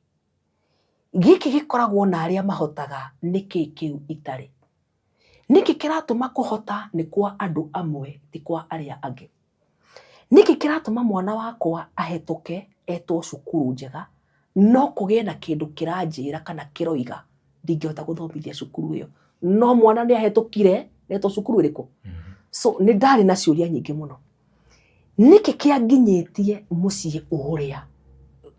Gĩkĩ gĩkoragwo na arĩa mahotaga nĩkĩ kĩu itarĩ? Nĩkĩ kĩratũma kũhota nĩ kwa andũ amwe ti kwa arĩa angĩ? Nĩkĩ kĩratũma mwana wakwa ahetũke etwo cukuru njega no kũgĩe na kĩndũ kĩranjĩra kana kĩroiga ndingĩhota gũthomithia cukuru ĩyo no mwana nĩ ahetũkire etwo cukuru ĩrĩkũ? So nĩ ndarĩ na ciũria nyingĩ mũno. Nĩkĩ kĩanginyĩtie mũciĩ ũrĩa?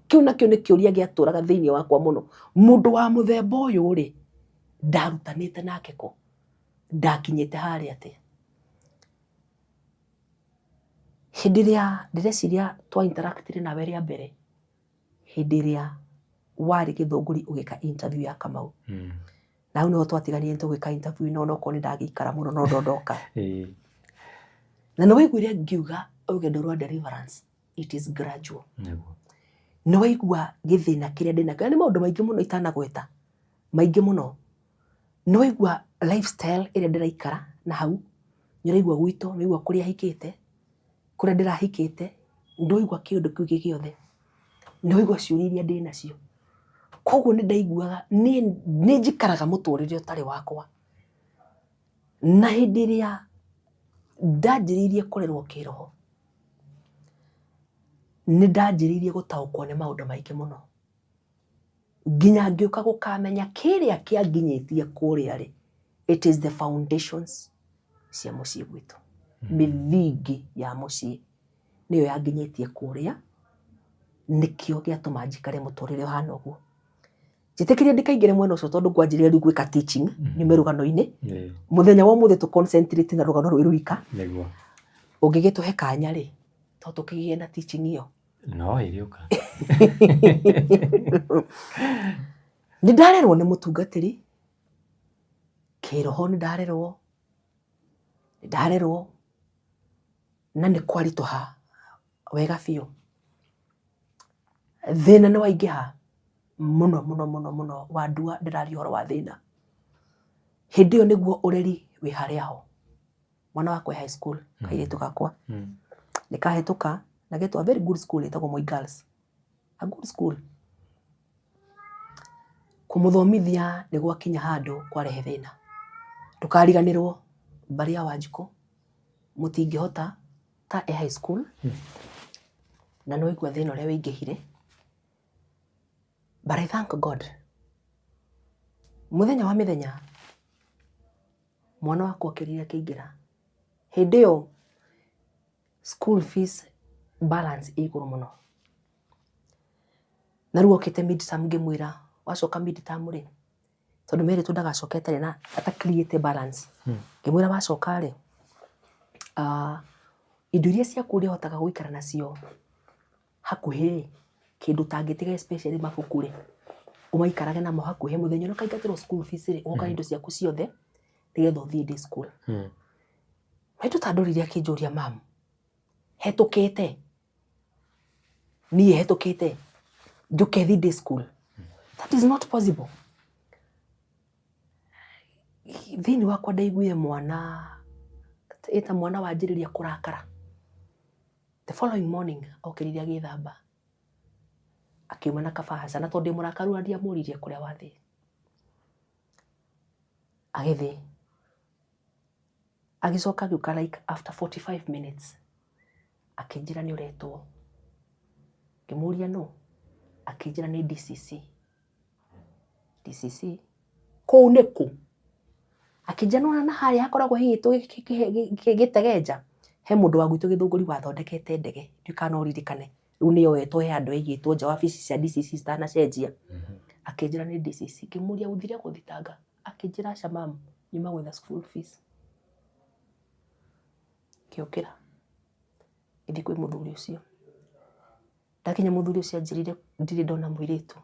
Kĩu nakĩo nĩ kĩũria gĩatũraga thĩinĩ wakwa mũno. Mũndũ wa mũthemba ũyũ rĩ, ndarutanĩte nake kũ? Ndakinyĩte harĩa atĩa? Hĩndĩ ĩrĩa ndĩreciria twa interact nawe rĩa mbere, hĩndĩ ĩrĩa warĩ Gĩthũngũri ũgĩka interview ya Kamau. Na hau nĩho twatiganire tũgĩka interview no onokorwo nĩ ndagĩikara mũno no ndondoka. Na nĩ waiguire ngiuga rũgendo rwa deliverance it is gradual. Nĩ waigua gĩthĩna kĩrĩa ndĩnakĩo, na nĩ maũndũ maingĩ mũno itanagweta, maingĩ mũno. Nĩ waigua lifestyle ĩrĩa ndĩraikara na hau, nĩ ũraigua gwitũ, nĩ ũraigua kũrĩa hikĩte, kũrĩa ndĩrahikĩte, nĩ waigua kĩũndũ kĩu gĩ gĩothe, nĩ waigua ciũria iria ndĩnacio. Koguo nĩ ndaiguaga niĩ nĩ njikaraga mũtũrĩre ũtarĩ wakwa. Na hĩndĩ ĩrĩa Ndanjĩrĩirie kũrerwo kĩroho, nĩ ndanjĩrĩirie gũtaũkwo nĩ maũndũ maingĩ mũno. Nginya ngĩũka gũkamenya kĩrĩa kĩanginyĩtie kũrĩa rĩ, it is the foundations cia mũciĩ gwitũ. Mĩthingi ya mũciĩ nĩyo yanginyĩtie kũrĩa, nĩkĩo gĩatũma njikare mũtũrĩre ũhana ũguo. Njĩtĩkĩria ndikaingĩre mwena ũcio tondũ ngwanjĩrĩria rĩu gwĩka teaching nyume rũgano-inĩ. Mũthenya wa ũmũthĩ tũ concentrate na rũgano rwĩ rwika. Nĩguo. Ũngĩgĩtũhe kanya rĩ, to tũkĩgĩe na teaching ĩyo. No ĩrĩũka. Nĩ ndarerwo nĩ mũtungatĩri, kĩroho nĩ ndarerwo, nĩ ndarerwo na nĩ kwaritũha wega biũ. Thĩna nĩ waingĩha mũno mũno mũno mũno wandua ndĩraria ũhoro wa thĩna. Hĩndĩ ĩyo nĩguo ũreri wĩ harĩa ho. Mwana wakwa e high school, kairĩtu gakwa, nĩ kahĩtũka na getwo a very good school ĩtagwo Moi Girls, a good school. Kũmũthomithia nĩ gwakinya handũ kwarehe thĩna. Ndũkariganĩrwo mbarĩ ya Wanjikũ mũtingĩhota ta e high school na nĩ waigua thĩna ũrĩa wĩingĩhire. But I thank God, mũthenya wa mĩthenya mwana wakwa okĩrire akĩingĩra. Hĩndĩ ĩyo school fees balance ĩ igũrũ mũno. Na rĩu okĩte mid term ngĩmwĩra wacoka mid term rĩ, tondũ merĩtwo ndagacoke atarĩ na ata clear ĩte balance. Ngĩmwĩra wacoka rĩ, indo iria ciaku ũrĩhotaga gũikara nacio hakuhĩ rĩ, kĩndũ ũtangĩtiga especially mabuku rĩ, ũmaikarage namo hakuhĩ mũthenya ũrĩa ũkaingatĩrwo school fees rĩ, ũgoka na indo ciaku ciothe nĩgetha ũthiĩ day school. Maitũ ta andorire akĩnjũria mum, hetũkĩte? Niĩ hetũkĩte njũke thiĩ day school? That is not possible. Thĩinĩ wakwa ndaiguire mwana ĩta mwana wanjĩrĩria kũrakara. The following morning okĩrire agĩthamba akiuma na kabahaca na tondũ ndĩ mũrakaru na ndiamũririe kũrĩa wathiĩ. Agĩthiĩ agĩcoka agĩũka like after 45 minutes akĩnjĩra nĩ ũretwo. Ngĩmũria nũ? Akĩnjĩra nĩ DCC. DCC kũu nĩ kũ? Akĩnjĩra nĩ wona na harĩa hakoragwo haigĩtwo gĩtegenja, he mũndũ wa gwitũ Gĩthũngũri wathondekete ndege, ndiũĩ kana no ũririkane. Rĩu nĩ yoetwo he handũ yaigĩtwo nja wabici cia DCC citanacenjia. Akĩnjĩra nĩ DCC, ngĩmũria ũthire gũthitanga? Akĩnjĩra aca mum, nyuma gwetha school fees. Ngĩũkĩra ngĩthiĩ kwĩ mũthuri ũcio. Ndakinya mũthuri ũcio anjĩrire ndirĩ ndona mũirĩtu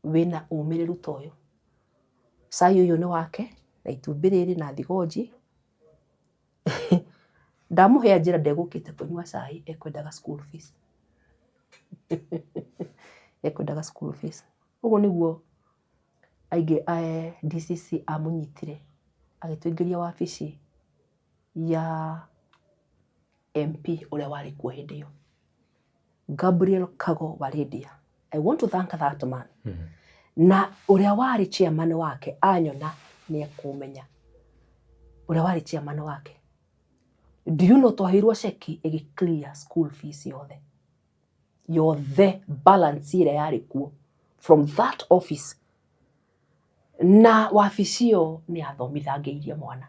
wĩna ũmĩrĩru ta ũyũ. Cai ũyũ nĩ wake na itumbĩ rĩrĩ na thigonji. Ndamũhe anjĩra ndegũkĩte kũnyua cai ekwendaga school fees. Ekwendaga school fees. Ũguo nĩguo aingĩ a DCC amũnyitire agĩtũingĩria wabici ya MP ũrĩa warĩ kuo hĩndĩ ĩyo. Gabriel Kago Waridia. I want to thank that man. Na ũrĩa warĩ chairman wake anyona nĩ ekũmenya. Ũrĩa warĩ chairman wake. Do you know twaheirwo ceki ĩgĩ clear school fees yothe. Yothe balance ĩrĩa yarĩ kuo from that office. Na wabici ĩyo nĩ yathomithangĩirie mwana.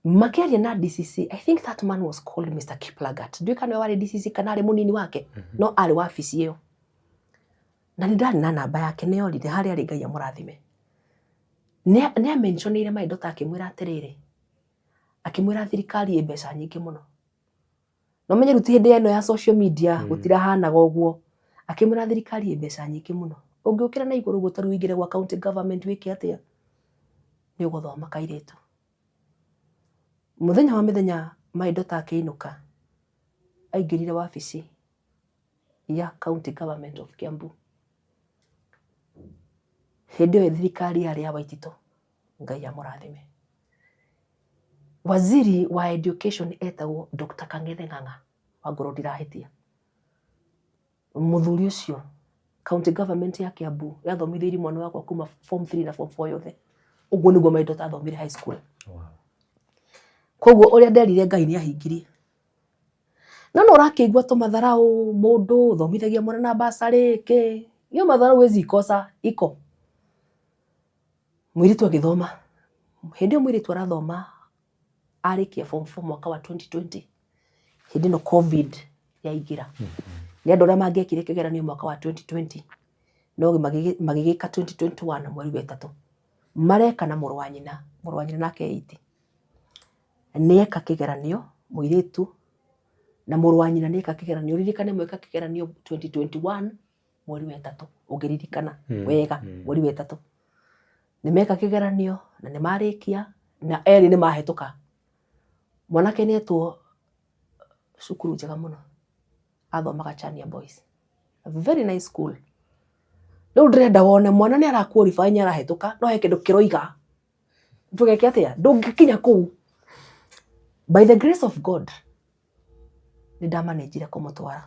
Makĩaria na DCC, I think that man was called Mr. Kiplagat. Ndiũĩ kana nĩwe warĩ DCC kana arĩ mũnini wake, no arĩ wabici ĩyo. Na nĩ ndarĩ na namba yake nĩ yorire harĩa arĩ Ngai amũrathime. Nĩ amentioneire my daughter akĩmwĩra atĩrĩrĩ, akĩmwĩra thirikari ĩ mbeca nyingĩ mũno. Na ũmenye rĩu ti hĩndĩ ĩno ya social media gũtirahanaga ũguo. Akĩmwĩra thirikari ĩ mbeca nyingĩ mũno. Ũngĩũkĩra na igũrũ ũguo ta rĩu ũingĩre gwa county government wĩke atĩa? Nĩ ũgũthoma kairĩtu. Mũthenya wa mĩthenya my daughter akĩinũka, aingĩrire wabici ya county government of Kiambu. Hĩndĩ ĩyo thirikari yarĩ ya Waititũ, Ngai amũrathime. Waziri wa education etagwo Dr. Kang'ethe Ng'ang'a, wangorwo ndirahĩtia. Mũthuri ũcio county government ya Kiambu yathomithĩirie mwana wakwa kuma form 3 na form 4 yothe. Ũguo nĩguo my daughter athomire high school. Koguo ũrĩa nderire Ngai nĩ ahingirie. No no ũrakĩigua tũmatharaũ mũndũ ũthomithagia mwana na bursary kĩ. Hiyo madharau huwezi ikosa iko. Mũirĩtu agĩthoma. Hĩndĩ ĩyo mũirĩtu arathoma arĩkia form 4 mwaka wa 2020. Hĩndĩ ĩno COVID yaingĩra. Nĩ andũ arĩa mangĩekire kĩgeranio mwaka wa 2020 no magĩgĩka 2021 mweri wa 3. Mareka na mũrũ wa nyina, mũrũ wa nyina nake 8. Nĩeka kĩgeranio mũirĩtu na mũrũ wa nyina nĩeka kĩgeranio. Ũririkane mweka kĩgeranio 2021 mweri wa 3 ũngĩririkana wega mweri wa 3. Nĩmeka kĩgeranio na nĩmarĩkia na erĩ nĩmahĩtũka. Mwanake nĩetwo cukuru njega mũno athomaga Chania Boys. A very nice school. Rĩu ndĩrenda wone mwana nĩ ara qualify nĩ arahĩtũka no he kĩndũ kĩroiga ndũgeke atĩa ndũngĩkinya kũu. By the grace of God nĩ ndamanĩnjire kũmũtwara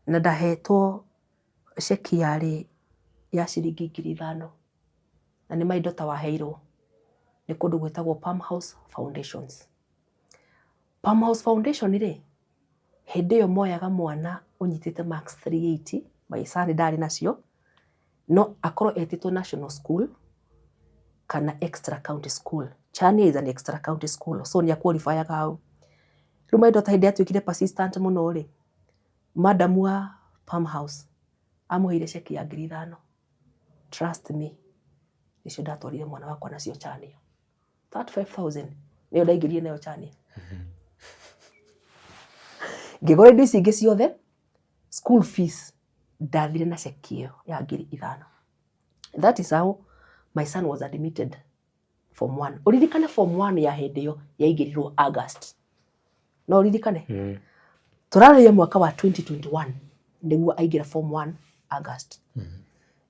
na ndahetwo ceki yarĩ ya ciringi 5,000 na nĩ my daughter waheirwo nĩ kũndũ gwĩtagwo Palm House Foundations. Palm House Foundation rĩ, hĩndĩ ĩyo moyaga mwana ũnyitĩte marks 380, my son ndarĩ nacio, no akorwo etĩtwo national school kana extra county school. Chania is an extra county school, so nĩ a-qualify-aga hau. Rĩu my daughter hĩndĩ atuĩkire persistent mũno rĩ, madam wa Palm House amũheire ceki ya 5,000. Trust me, nĩcio ndatwarire mwana wakwa nacio Chania. That 5,000 nĩyo ndaingĩrire nayo Chania. Ngĩgũra indo ici ingĩ ciothe, school fees ndathire na ceki ĩyo ya 5,000. That is how my son was admitted form 1. Ũririkane form 1 ya hĩndĩ ĩyo yaingĩrirwo August. No ũririkane? Tũrarĩria mwaka wa 2021 nĩguo aingĩra form 1 August.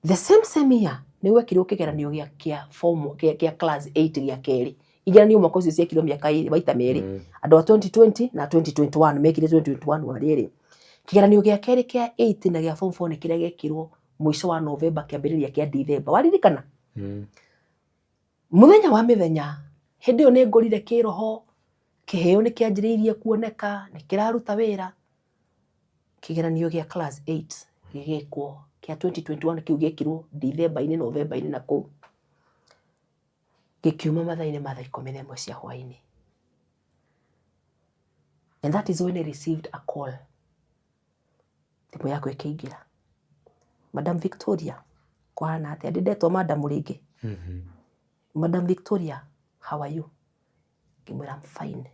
The same same year nĩ gwekirwo kĩgeranio gĩa kĩa form kĩa class 8 gĩa kerĩ. Igeranio mwaka ũcio ciekirwo mĩaka ĩrĩ maita merĩ. Andũ a 2020 na 2021 mekire 2021 warĩ ĩrĩ. Kĩgeranio gĩa kerĩ kĩa 8 na gĩa form 4 nĩ kĩrĩa gĩekirwo mũico wa November kĩambĩrĩria kĩa December. Waririkana? Mũthenya wa mĩthenya hĩndĩ ĩyo nĩ ngũrire kĩroho, kĩheo nĩ kĩanjĩrĩirie kuoneka, nĩ kĩraruta wĩra. Kĩgeranio gĩa class 8 gĩgĩkwo kĩa 2021 kĩu gĩekirwo December-inĩ, November-inĩ na kũu. Gĩkiuma mathaa-inĩ ma thaa 11 cia hwaĩ-inĩ. And that is when I received a call. Thimũ yakwa ĩkĩingĩra. Madam Victoria, kũhana atĩa? Ndĩ ndetwo madam rĩngĩ. Madam Victoria, how are you? Ngĩmwĩra I'm fine.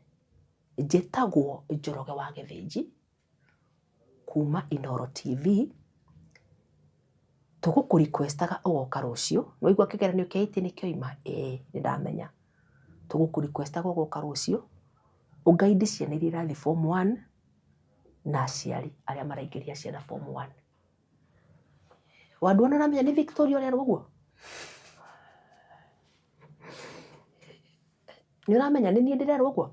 Njĩtagwo Njoroge wa Gĩthĩnji kuma Inooro TV. Tũgũkũ request-aga ũgoka rũciũ. Nĩwaigua kĩgeranio kĩa 8 nĩ kĩoima? Ĩĩ nĩ ndamenya. Tũgũkũ request-aga ũgoka rũciũ ũgainde ciana iria irathiĩ form 1 na aciari arĩa maraingĩria ciana form 1. Wandua nĩ ũramenya nĩ Victoria ũrerwo ũguo? Nĩ ũramenya nĩ niĩ ndĩrerwo ũguo?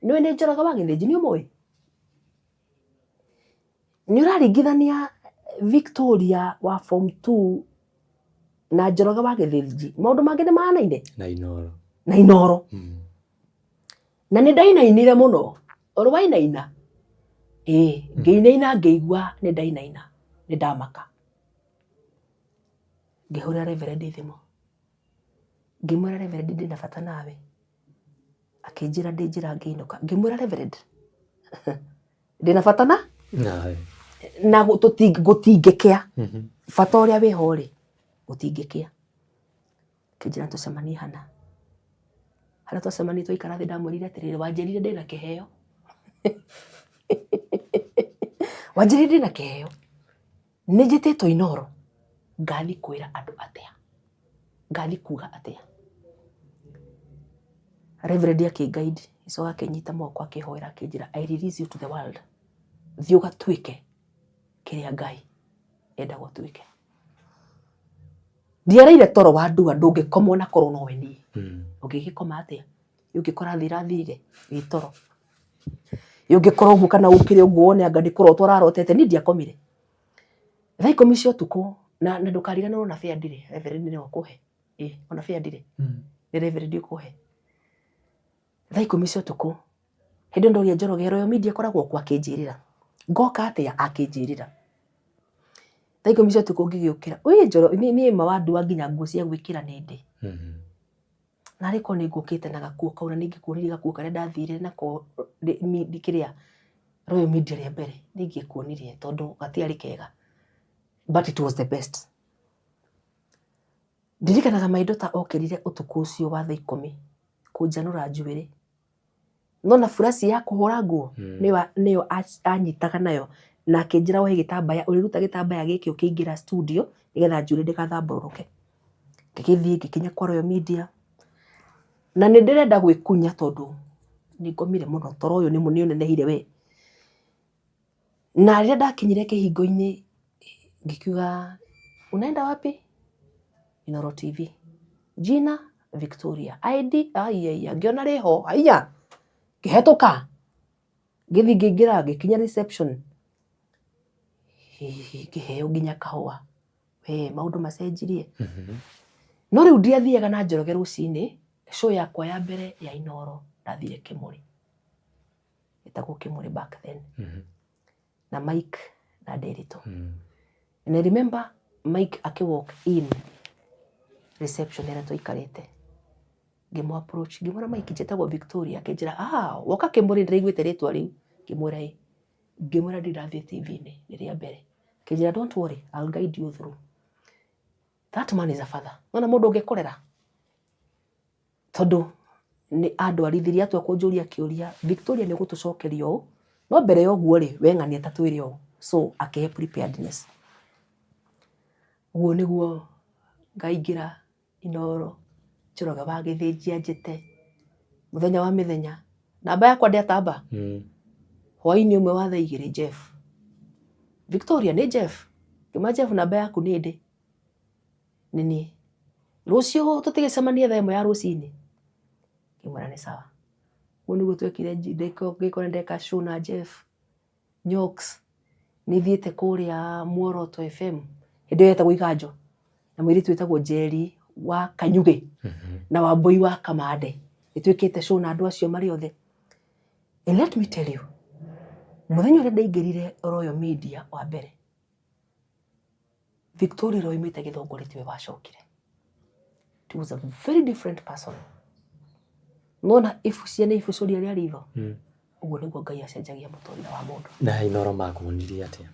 Nĩũĩ nĩ Njoroge wa Gĩthĩnji, nĩ ũmũĩ? Nĩ ũraringithania Victoria wa form 2 na Njoroge wa Gĩthĩnji, maũndũ mangĩ nĩ mahanaine? Na Inooro. Na Inooro. Na nĩ ndainainire mũno. Ũrĩ wainaina? Ĩĩ, ngĩinaina ngĩigua nĩ ndainaina, nĩ ndamaka. Ngĩhũrĩra Reverend thimũ. Ngĩmwĩra Reverend ndĩna bata nawe. Akĩnjĩra ndĩ njĩra ngĩinũka. Ngĩmwĩra Reverend, ndĩna bata na Nawe. Na gũtingĩkĩa. Bata ũrĩa wĩho rĩ, gũtingĩkĩa. Akĩnjĩra tũcemanie hana. Harĩa twacemania twaikara thĩ ndamwĩrire atĩrĩrĩ, wanjĩrire ndĩna kĩheo. Wanjĩrire ndĩna kĩheo. Nĩ njĩtĩtwo Inooro, ngathiĩ kwĩra andũ atĩa? Ngathiĩ kuga atĩa? Reverend akĩ guide, agĩcoka akĩnyita moko akĩhoera akĩnjĩra I release you to the world. Thiĩ ũgatuĩke kĩrĩa Ngai endaga ũtuĩke. Ndiereire toro wa ndua ndũngĩkomwo na korwo nowe niĩ. Ũngĩgĩkoma atĩa? Ũngĩkora thĩ ĩrathirire wĩ toro. Ũngĩkora ũguo kana ũkĩre ũguo wone anga nĩ kũrota ũrarotete, niĩ ndiakomire. Thaa 10 cia ũtukũ Na ndũkariganĩrwo na fare ndirĩ, Reverend nĩwe ũkũhe. Ĩ, ona fare ndirĩ. Nĩ Reverend ũkũhe. Thaa 10 cia ũtukũ, hĩndĩ ĩyo ndoria Njoroge, Royal Media ĩkoragwo kũ? Akĩnjĩrĩra. Ngoka atĩa? Akĩnjĩrĩra. Thaa 10 cia ũtukũ ngĩgĩũkĩra. Wĩ Njoroge, niĩ ma wandua nginya nguo cia gwĩkĩra nĩ ndĩ. Narĩ korwo nĩ ngũkĩte na gakuo kau na nĩ ingĩkuonirie gakuo karĩa ndathire nako kĩrĩa Royal Media rĩa mbere, nĩ ingĩkuonirie tondũ gatiarĩ kega. But it was the best. Ndirikanaga my daughter okĩrire ũtukũ ũcio wa thaa 10 kũnjanũra njuĩrĩ. No na buraci ya kũhũra nguo nĩyo anyitaga nayo na akĩnjĩra wohe gĩtambaya, ũrĩruta gĩtambaya gĩkĩ ũkĩingĩra studio nĩgetha njuĩrĩ ndĩgatambũrũrũke. Ngĩgĩthiĩ ngĩkinya kwa Royal Media na nĩ ndĩrenda gwĩkunya tondũ nĩ ngomire mũno, toro ũyũ nĩ ũnenehire we. Na rĩrĩa ndakinyire kĩhingo-inĩ ngĩkiuga unaenda wapi? Inooro TV. Jina Victoria. ID aiya ngĩona rĩho aiya ngĩhetũka ngĩthiĩ ngĩingĩra ngĩkinya reception ngĩheo nginya kahũa. We maũndũ macenjirie. No rĩu ndiathiaga na Njoroge rũcinĩ, show yakwa ya mbere ya Inooro ndathire Kĩmũrĩ. Ĩtagwo Kĩmũrĩ back then. Na Mike na Nderitu. And I remember Mike akĩ walk in reception ĩrĩa twaikarĩte. Ngĩmũ approach, ngĩmwĩra Mike njĩtagwo Victoria, akĩnjĩra ah, woka Kĩmũrĩ ndĩraiguĩte rĩtwa rĩu. Ngĩmwĩra ĩ. Ngĩmwĩra ndirĩ ndathiĩ TV-inĩ nĩ rĩa mbere. Akĩnjĩra don't worry, I'll guide you through. That man is a father. Nona mũndũ ũngĩkũrera tondũ nĩ andwarithirie atua kũnjũria kĩũria, Victoria nĩ ũgũtũcokeria ũũ, no mbere ya ũguo rĩ, we ng'ania ta twĩre ũũ. So akĩhe preparedness. Ũguo nĩguo ngaingĩra Inooro, Njoroge wa Gĩthĩnji anjĩte, mũthenya wa mĩthenya, namba yakwa ndĩatamba, hwaĩ-inĩ ũmwe wa thaa 2 Jeff. Victoria nĩ Jeff? Ngĩmwĩra Jeff namba yaku nĩ ndĩ. Nĩ niĩ. Rũciũ tũtigĩcemanie thaa 1 ya rũcinĩ? Ngĩmwĩra nĩ sawa. Ũguo nĩguo twekire ngĩkora ndeka show na Jeff, Nyox, nĩ thiĩte kũrĩa Muoroto FM, hĩndĩ ĩyo yetagwo Iganjo, na mũirĩtu wĩtagwo Njeri wa Kanyugĩ na Wambũi wa Kamande. Nĩ twĩkĩte show na andũ acio marĩ othe. And let me tell you, mũthenya ũrĩa ndaingĩrire Royal Media wa mbere, Victoria ũrĩa waumĩte Gĩthũngũri tiwe wacokire. It was a very different person. Nona ibucia nĩ ibucũria rĩa ritho. Ũguo nĩguo Ngai acenjagia mũtũrĩre wa mũndũ. Na Inooro makuonirie atĩa?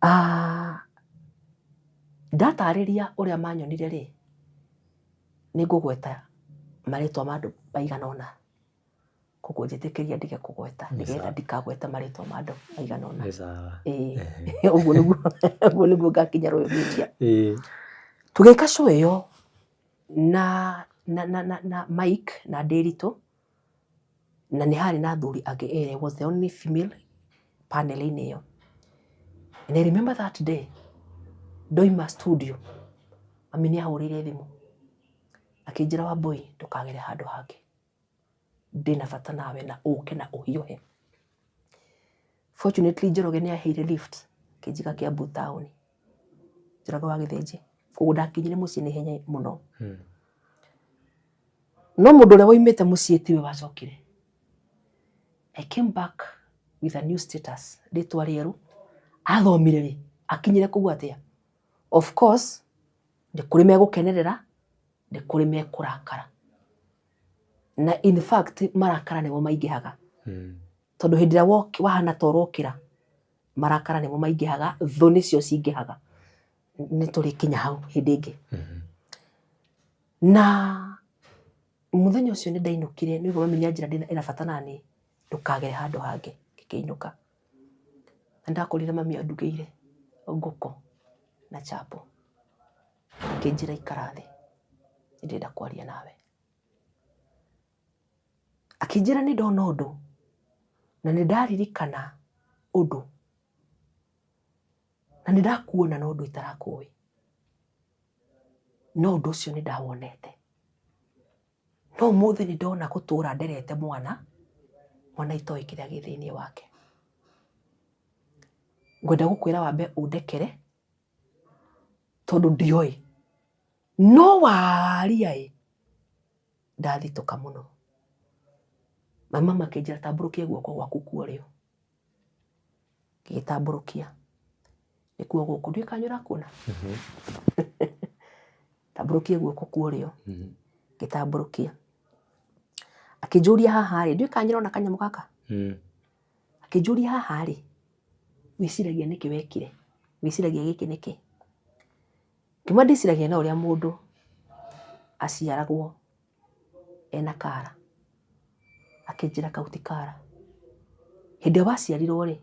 Ah, ndatarĩria ũrĩa manyonire rĩ, nĩ ngũgweta marĩtwa ma andũ maigana ũna. Koguo njĩtĩkĩria ndige kũgweta nĩgetha ndikagwete marĩtwa ma andũ maigana ũna. Nĩ sawa. Ĩĩ, ũguo nĩguo ngakinya Royal Media. Tũgĩka show ĩyo na Mike na Nderitu na nĩ harĩ na athuri angĩ erĩ, I was the only female panel-inĩ ĩyo. And I remember that day ndoima studio mami nĩ ahũrĩire thimũ akĩnjĩra Wambũi ndũkagere handũ hangĩ, ndĩna bata nawe na ũke na ũhiũhe. Fortunately Njoroge nĩ aheire lift akĩnjiga Kiambu town, Njoroge wa Gĩthĩnji, koguo ndakinyire mũciĩ na ihenya mũno. No mũndũ ũrĩa waumĩte mũciĩ tiwe wacokire. I came back with a new status, rĩtwa rĩerũ. Athomire rĩ, akinyire kũu atĩa? Of course, nĩ kũrĩ megũkenerera, nĩ kũrĩ mekũrakara. Na in fact marakara nĩmo maingĩhaga. Tondũ hĩndĩ ĩrĩa wahana ta ũrokĩra, marakara nĩmo maingĩhaga, thũ nĩcio cingĩhaga. Nĩ tũrĩkinya hau hĩndĩ ĩngĩ. Na mũthenya ũcio nĩ ndainũkire, nĩ ũguo mami nĩ anjĩra ena bata naniĩ, ndũkagere handũ hangĩ, ngĩkĩinũka. Na ndakorire mami andugĩire ngũkũ na chapo. Akĩnjĩra ikara thĩ, nĩ ndĩrenda kwaria nawe. Akĩnjĩra nĩ ndona ũndũ, na nĩ ndaririkana ũndũ, na nĩ ndakuona na ũndũ itarakũĩ. No ũndũ ũcio nĩ ndawonete. No ũmũthĩ nĩ ndona gũtũra nderete mwana, mwana itoĩ kĩrĩa gĩ thĩiniĩ wake. Ngwenda gũkwĩra wambe ũndekere. Tondũ ndioĩ. No waria ĩ, ndathitũka mũno. My mama akĩnjĩra tambũrũkia guoko gwaku kwa ũrĩo. Ngĩgĩtambũrũkia. Nĩkuo gũkũ, ndiũĩ kana nĩ ũrakuona? Tambũrũkia guoko kwa ũrĩo. Ngĩtambũrũkia. Akĩnjũria haha rĩ, ndiũĩ kana nĩ ũrona kanyamũ gaka? Akĩnjũria haha rĩ, wĩciragia nĩkĩ wekire? Wĩciragia gĩkĩ nĩkĩ? Ngĩmwĩra ndĩciragia no ũrĩa mũndũ aciaragwo ena kara. Akĩnjĩra kau ti kara. Hĩndĩ ĩrĩa waciarirwo rĩ,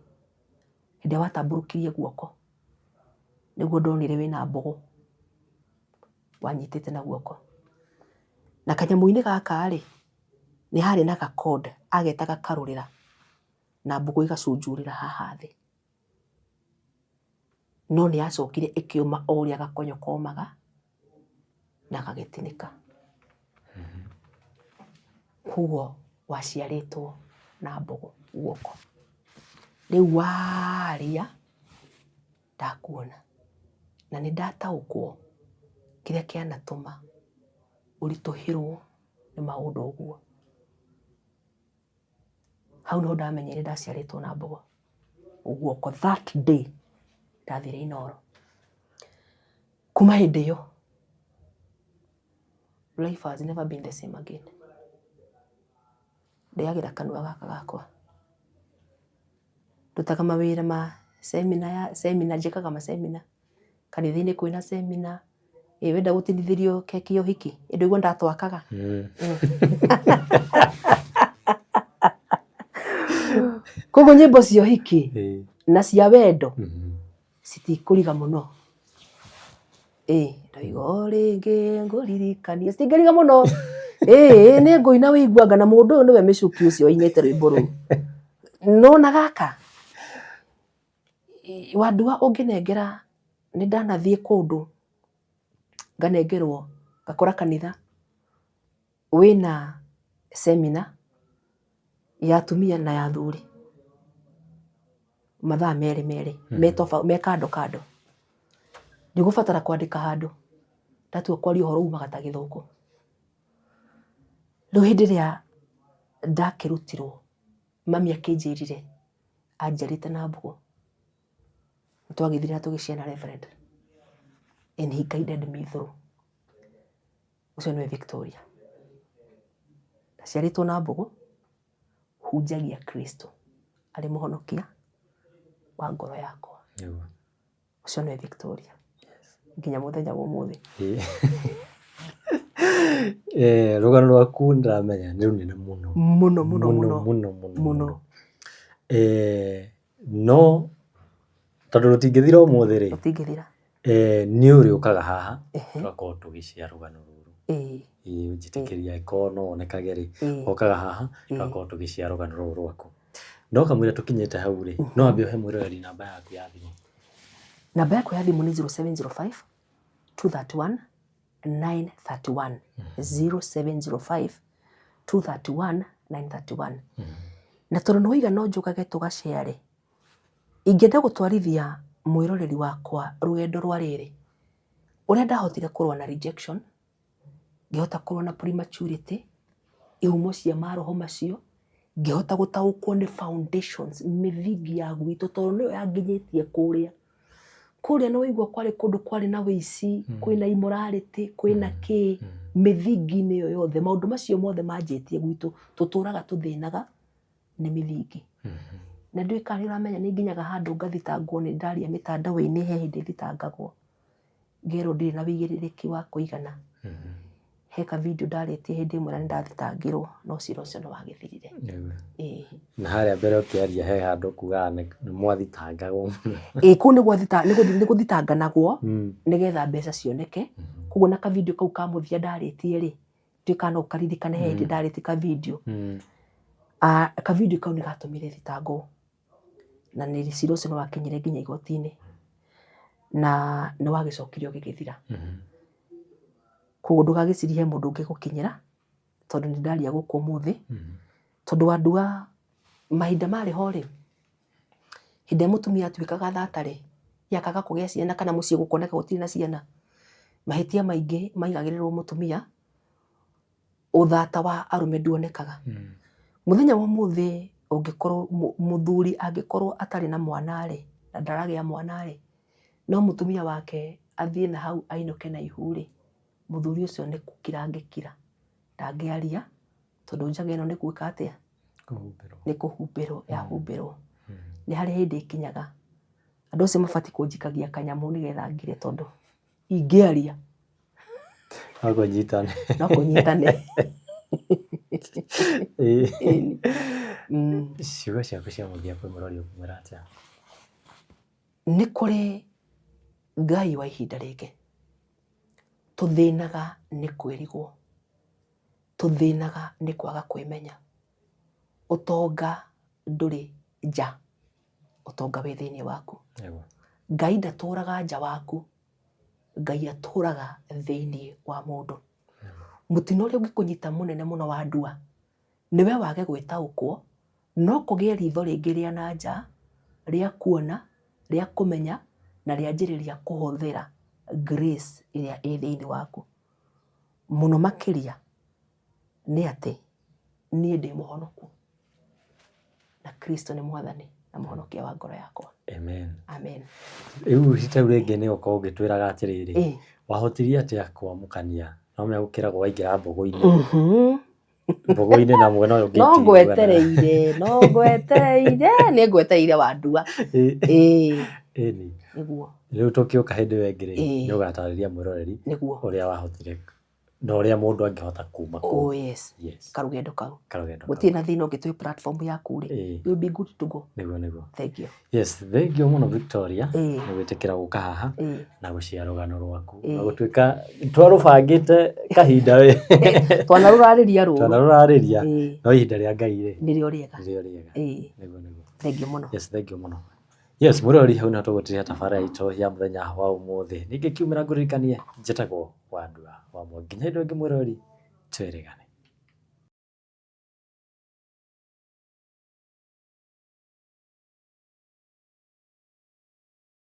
hĩndĩ ĩrĩa watambũrũkirie guoko, nĩguo ndonire wĩna mbũgũ wanyitĩte na guoko. Na kanyamũ-inĩ gaka rĩ, nĩ harĩ na ga cord agetaga karũrĩra, na mbũgũ ĩgacunjurĩra haha thĩ. No nĩ yacokire ĩkĩũma o ũrĩa gakonyo komaga na gagĩtinĩka. Koguo waciarĩtwo na mbũgũ guoko. Rĩu waria ndakuona na nĩ ndataũkwo kĩrĩa kĩanatũma ũritũhĩrwo nĩ maũndũ ũguo. Hau nĩho ndamenyire ndaciarĩtwo na mbogo guoko that day ndathire Inooro. Kuma hĩndĩ ĩyo life has never been the same again. Ndĩagĩra kanua gaka gakwa, ndutaga mawĩra ma seminar ya seminar, njĩkaga ma seminar, kanitha-inĩ kwĩna seminar. Ĩ wenda gũtinithĩrio keki ya ũhiki? Ĩ ndũigua ndatwakaga? Koguo nyĩmbo cia ũhiki na cia wendo citikũriga mũno. Ĩ ndoiga o rĩngĩ ngũririkanie citingĩriga mũno. Ĩ nĩ ngũina wĩiguanga na mũndũ ũyũ nĩwe mĩcuki ũcio ũinĩte rwĩmbo rũu. No na gaka Wandua ũngĩnengera nĩ ndanathiĩ kũndũ nganengerwo ngakora kanitha wĩna seminar ya atumia na ya athuri mathaa merĩ merĩ me kando kando. Ndigũbatara kwandĩka handũ ndatua kwaria ũhoro umaga ta gĩthũngũ. Rĩu hĩndĩ ĩrĩa ndakĩrutirwo mami akĩnjĩrire anjiarĩte na mbũgũ. Nĩ twagĩthire na tũgĩciana reverend and he guided me through. Ũcio nĩwe Victoria. Ndaciarĩtwo na mbũgũ, hunjagia Kristo arĩ mũhonokia wa ngoro yakwa. Ũcio nĩwe Victoria nginya mũthenya wa ũmũthĩ. Eh, rũgano rwaku ndĩramenya nĩ rũnene mũno. Mũno mũno mũno mũno mũno mũno. Eh, no tondũ rũtingĩthira ũmũthĩ rĩ, Rũtingĩthira. eh, nĩ ũrĩũkaga haha tũgakorwo tũgĩshare rũgano rũrũ. Ĩĩ ũnjĩtĩkĩrie angĩkorwo no wonekage rĩ, ũkaga haha tũgakorwo tũgĩshare rũgano rũrũ rwaku. No kamũira tũkinyĩte hau rĩ, no wambe ũhe mwĩroreri namba yaku ya thimũ. Namba yakwa ya thimũ nĩ 0705 231 931. 0705 231 931. Na tondũ nĩ waiga no njũkage tũgacare, ingĩenda gũtwarithia mwĩroreri wakwa rũgendo rwa rĩrĩ, ũrĩa ndahotire kũrũa na rejection, ngĩhota kũrũa na prematurity, ihumo cia maroho macio, ngĩhota gũtaũkwo nĩ foundations, mĩthingi ya gwitũ tondũ nĩyo yanginyĩtie kũrĩa. Kũrĩa nĩ waigua kwarĩ kũndũ kwarĩ na wĩici, kwĩna immorality, kwĩna kĩ, mĩthingi-inĩ ĩyo yothe, maũndũ macio mothe manjĩtie gwitũ, tũtũraga tũthĩnaga nĩ mĩthingi. Na ndiũĩ kana nĩ ũramenya nĩ nginyaga handũ ngathitangwo nĩ ndaria mĩtandao-inĩ he hĩndĩ thitangagwo. Ngerwo ndirĩ na wĩigĩrĩrĩki wa kũigana. He ka video ndarĩtie hĩndĩ ĩmwe na nĩ ndathitangirwo no cira ũcio nĩ wagĩthirire. Ĩĩ. Na harĩa mbere ũkĩaria he handũ ũkugaga nĩ mwathitangagwo mũno. Ĩĩ kũu nĩ gũthitanganagwo nĩgetha mbeca cioneke. Koguo na ka video kau ka mũthia ndarĩtie rĩ, ndiũĩ kana no ũkaririkane he hĩndĩ ndarĩtie ka video. Ka video kau nĩ gatũmire thitangwo. Na nĩ cira ũcio nĩ wakinyire nginya igoti-inĩ na nĩ wagĩcokire ũgĩgĩthira. Koguo ndũgagĩcirie he mũndũ ũngĩgũkinyĩra tondũ nĩ ndaria gũkũ ũmũthĩ. Tondũ wandua mahinda marĩ ho rĩ, hĩndĩ ĩrĩa mũtumia atuĩkaga thata rĩ, Ya kaga kũgĩa ciana kana mũciĩ gũkoneka gũtirĩ na ciana, mahĩtia maingĩ maigagĩrĩrwo mũtumia, ũthata wa arũme nduonekaga. Mũthenya wa ũmũthĩ ũngĩkorwo mũthuri angĩkorwo atarĩ na mwana rĩ, na ndaragĩa mwana rĩ, no mũtumia wake athiĩ na hau ainũke na ihu rĩ, mũthuri ũcio nĩ gũkira angĩkira, ndangĩaria tondũ njaga ĩno nĩ gwĩka atĩa? Nĩ kũhumbĩrwo yahumbĩrwo. Nĩ harĩ hĩndĩ ĩkinyaga andũ acio mabatiĩ kũnjikagia kanyamũ nĩgetha ngire tondũ ingĩaria No kũnyitane. No kũnyitane. Ĩni. Ciugo ciaku cia mũthia kwĩ mũrori ũkũmwĩra atĩa? Nĩ kũrĩ Ngai wa ihinda rĩngĩ. Tũthĩnaga nĩ kwĩrigwo. Tũthĩnaga nĩ kwaga kwĩmenya. Ũtonga ndũrĩ nja, ũtonga wĩ thĩinĩ waku. Ngai ndatũraga nja waku, Ngai atũraga thĩinĩ wa mũndũ. Mũtino ũrĩa ũngĩkũnyita mũnene mũno wa ndua, nĩwe wage gwĩtaũkwo, no kũgĩe ritho rĩngĩ rĩa na nja, rĩa kuona, rĩa kũmenya, na rĩanjĩrĩria kũhũthĩra grace ĩrĩa ĩ thĩinĩ waku. Mũno makĩria nĩ atĩ niĩ ndĩ mũhonoku na Kristo nĩ mwathani na mũhonokia wa ngoro yakwa. Amen. Amen. Rĩu rita rĩu rĩngĩ nĩ ũkorwo ũgĩtwĩraga atĩrĩrĩ, wahotirie atĩa kwamũkania? No menya gũkĩragwo waingĩra mbũgũ-inĩ. Mbũgũ-inĩ na mwena ũyũ ũngĩ No ngwetereire, no ngwetereire, nĩ ngwetereire wandua. Ĩĩ. Ĩni. Nĩguo. Rĩu tũkĩũka hĩndĩ ĩyo ĩngĩ rĩ, nĩ ũgatarĩria mwĩroreri Nĩguo. ũrĩa wahotire na ũrĩa mũndũ angĩhota kuma kũu. Oh yes. Yes. Karũgendo kau. Karũgendo kau. Gũtirĩ na thĩna ũngĩ twĩ platform yaku rĩ. You'll be good to go. Nĩguo nĩguo. Thank you. Yes, thank you mũno Victoria nĩ gwĩtĩkĩra gũka haha na gũshare rũgano rwaku. Na gũtuĩka twarũbangĩte kahinda we. Twanarũrarĩria rũrũ. Twanarũrarĩria. No ihinda rĩa Ngai rĩ. Nĩrĩo rĩega. Nĩrĩo rĩega. Nĩguo nĩguo. Thank you mũno. Yes, thank you mũno. Yes, mwĩroreri hau nĩho tũgũtiria tabarĩra itũ ya mũthenya wa ũmũthĩ. Ningĩ kiumĩra ngũririkanie njĩtagwo Wandua wa Mwangi. Nginya hĩndĩ ĩngĩ mwĩroreri, twĩrĩgane.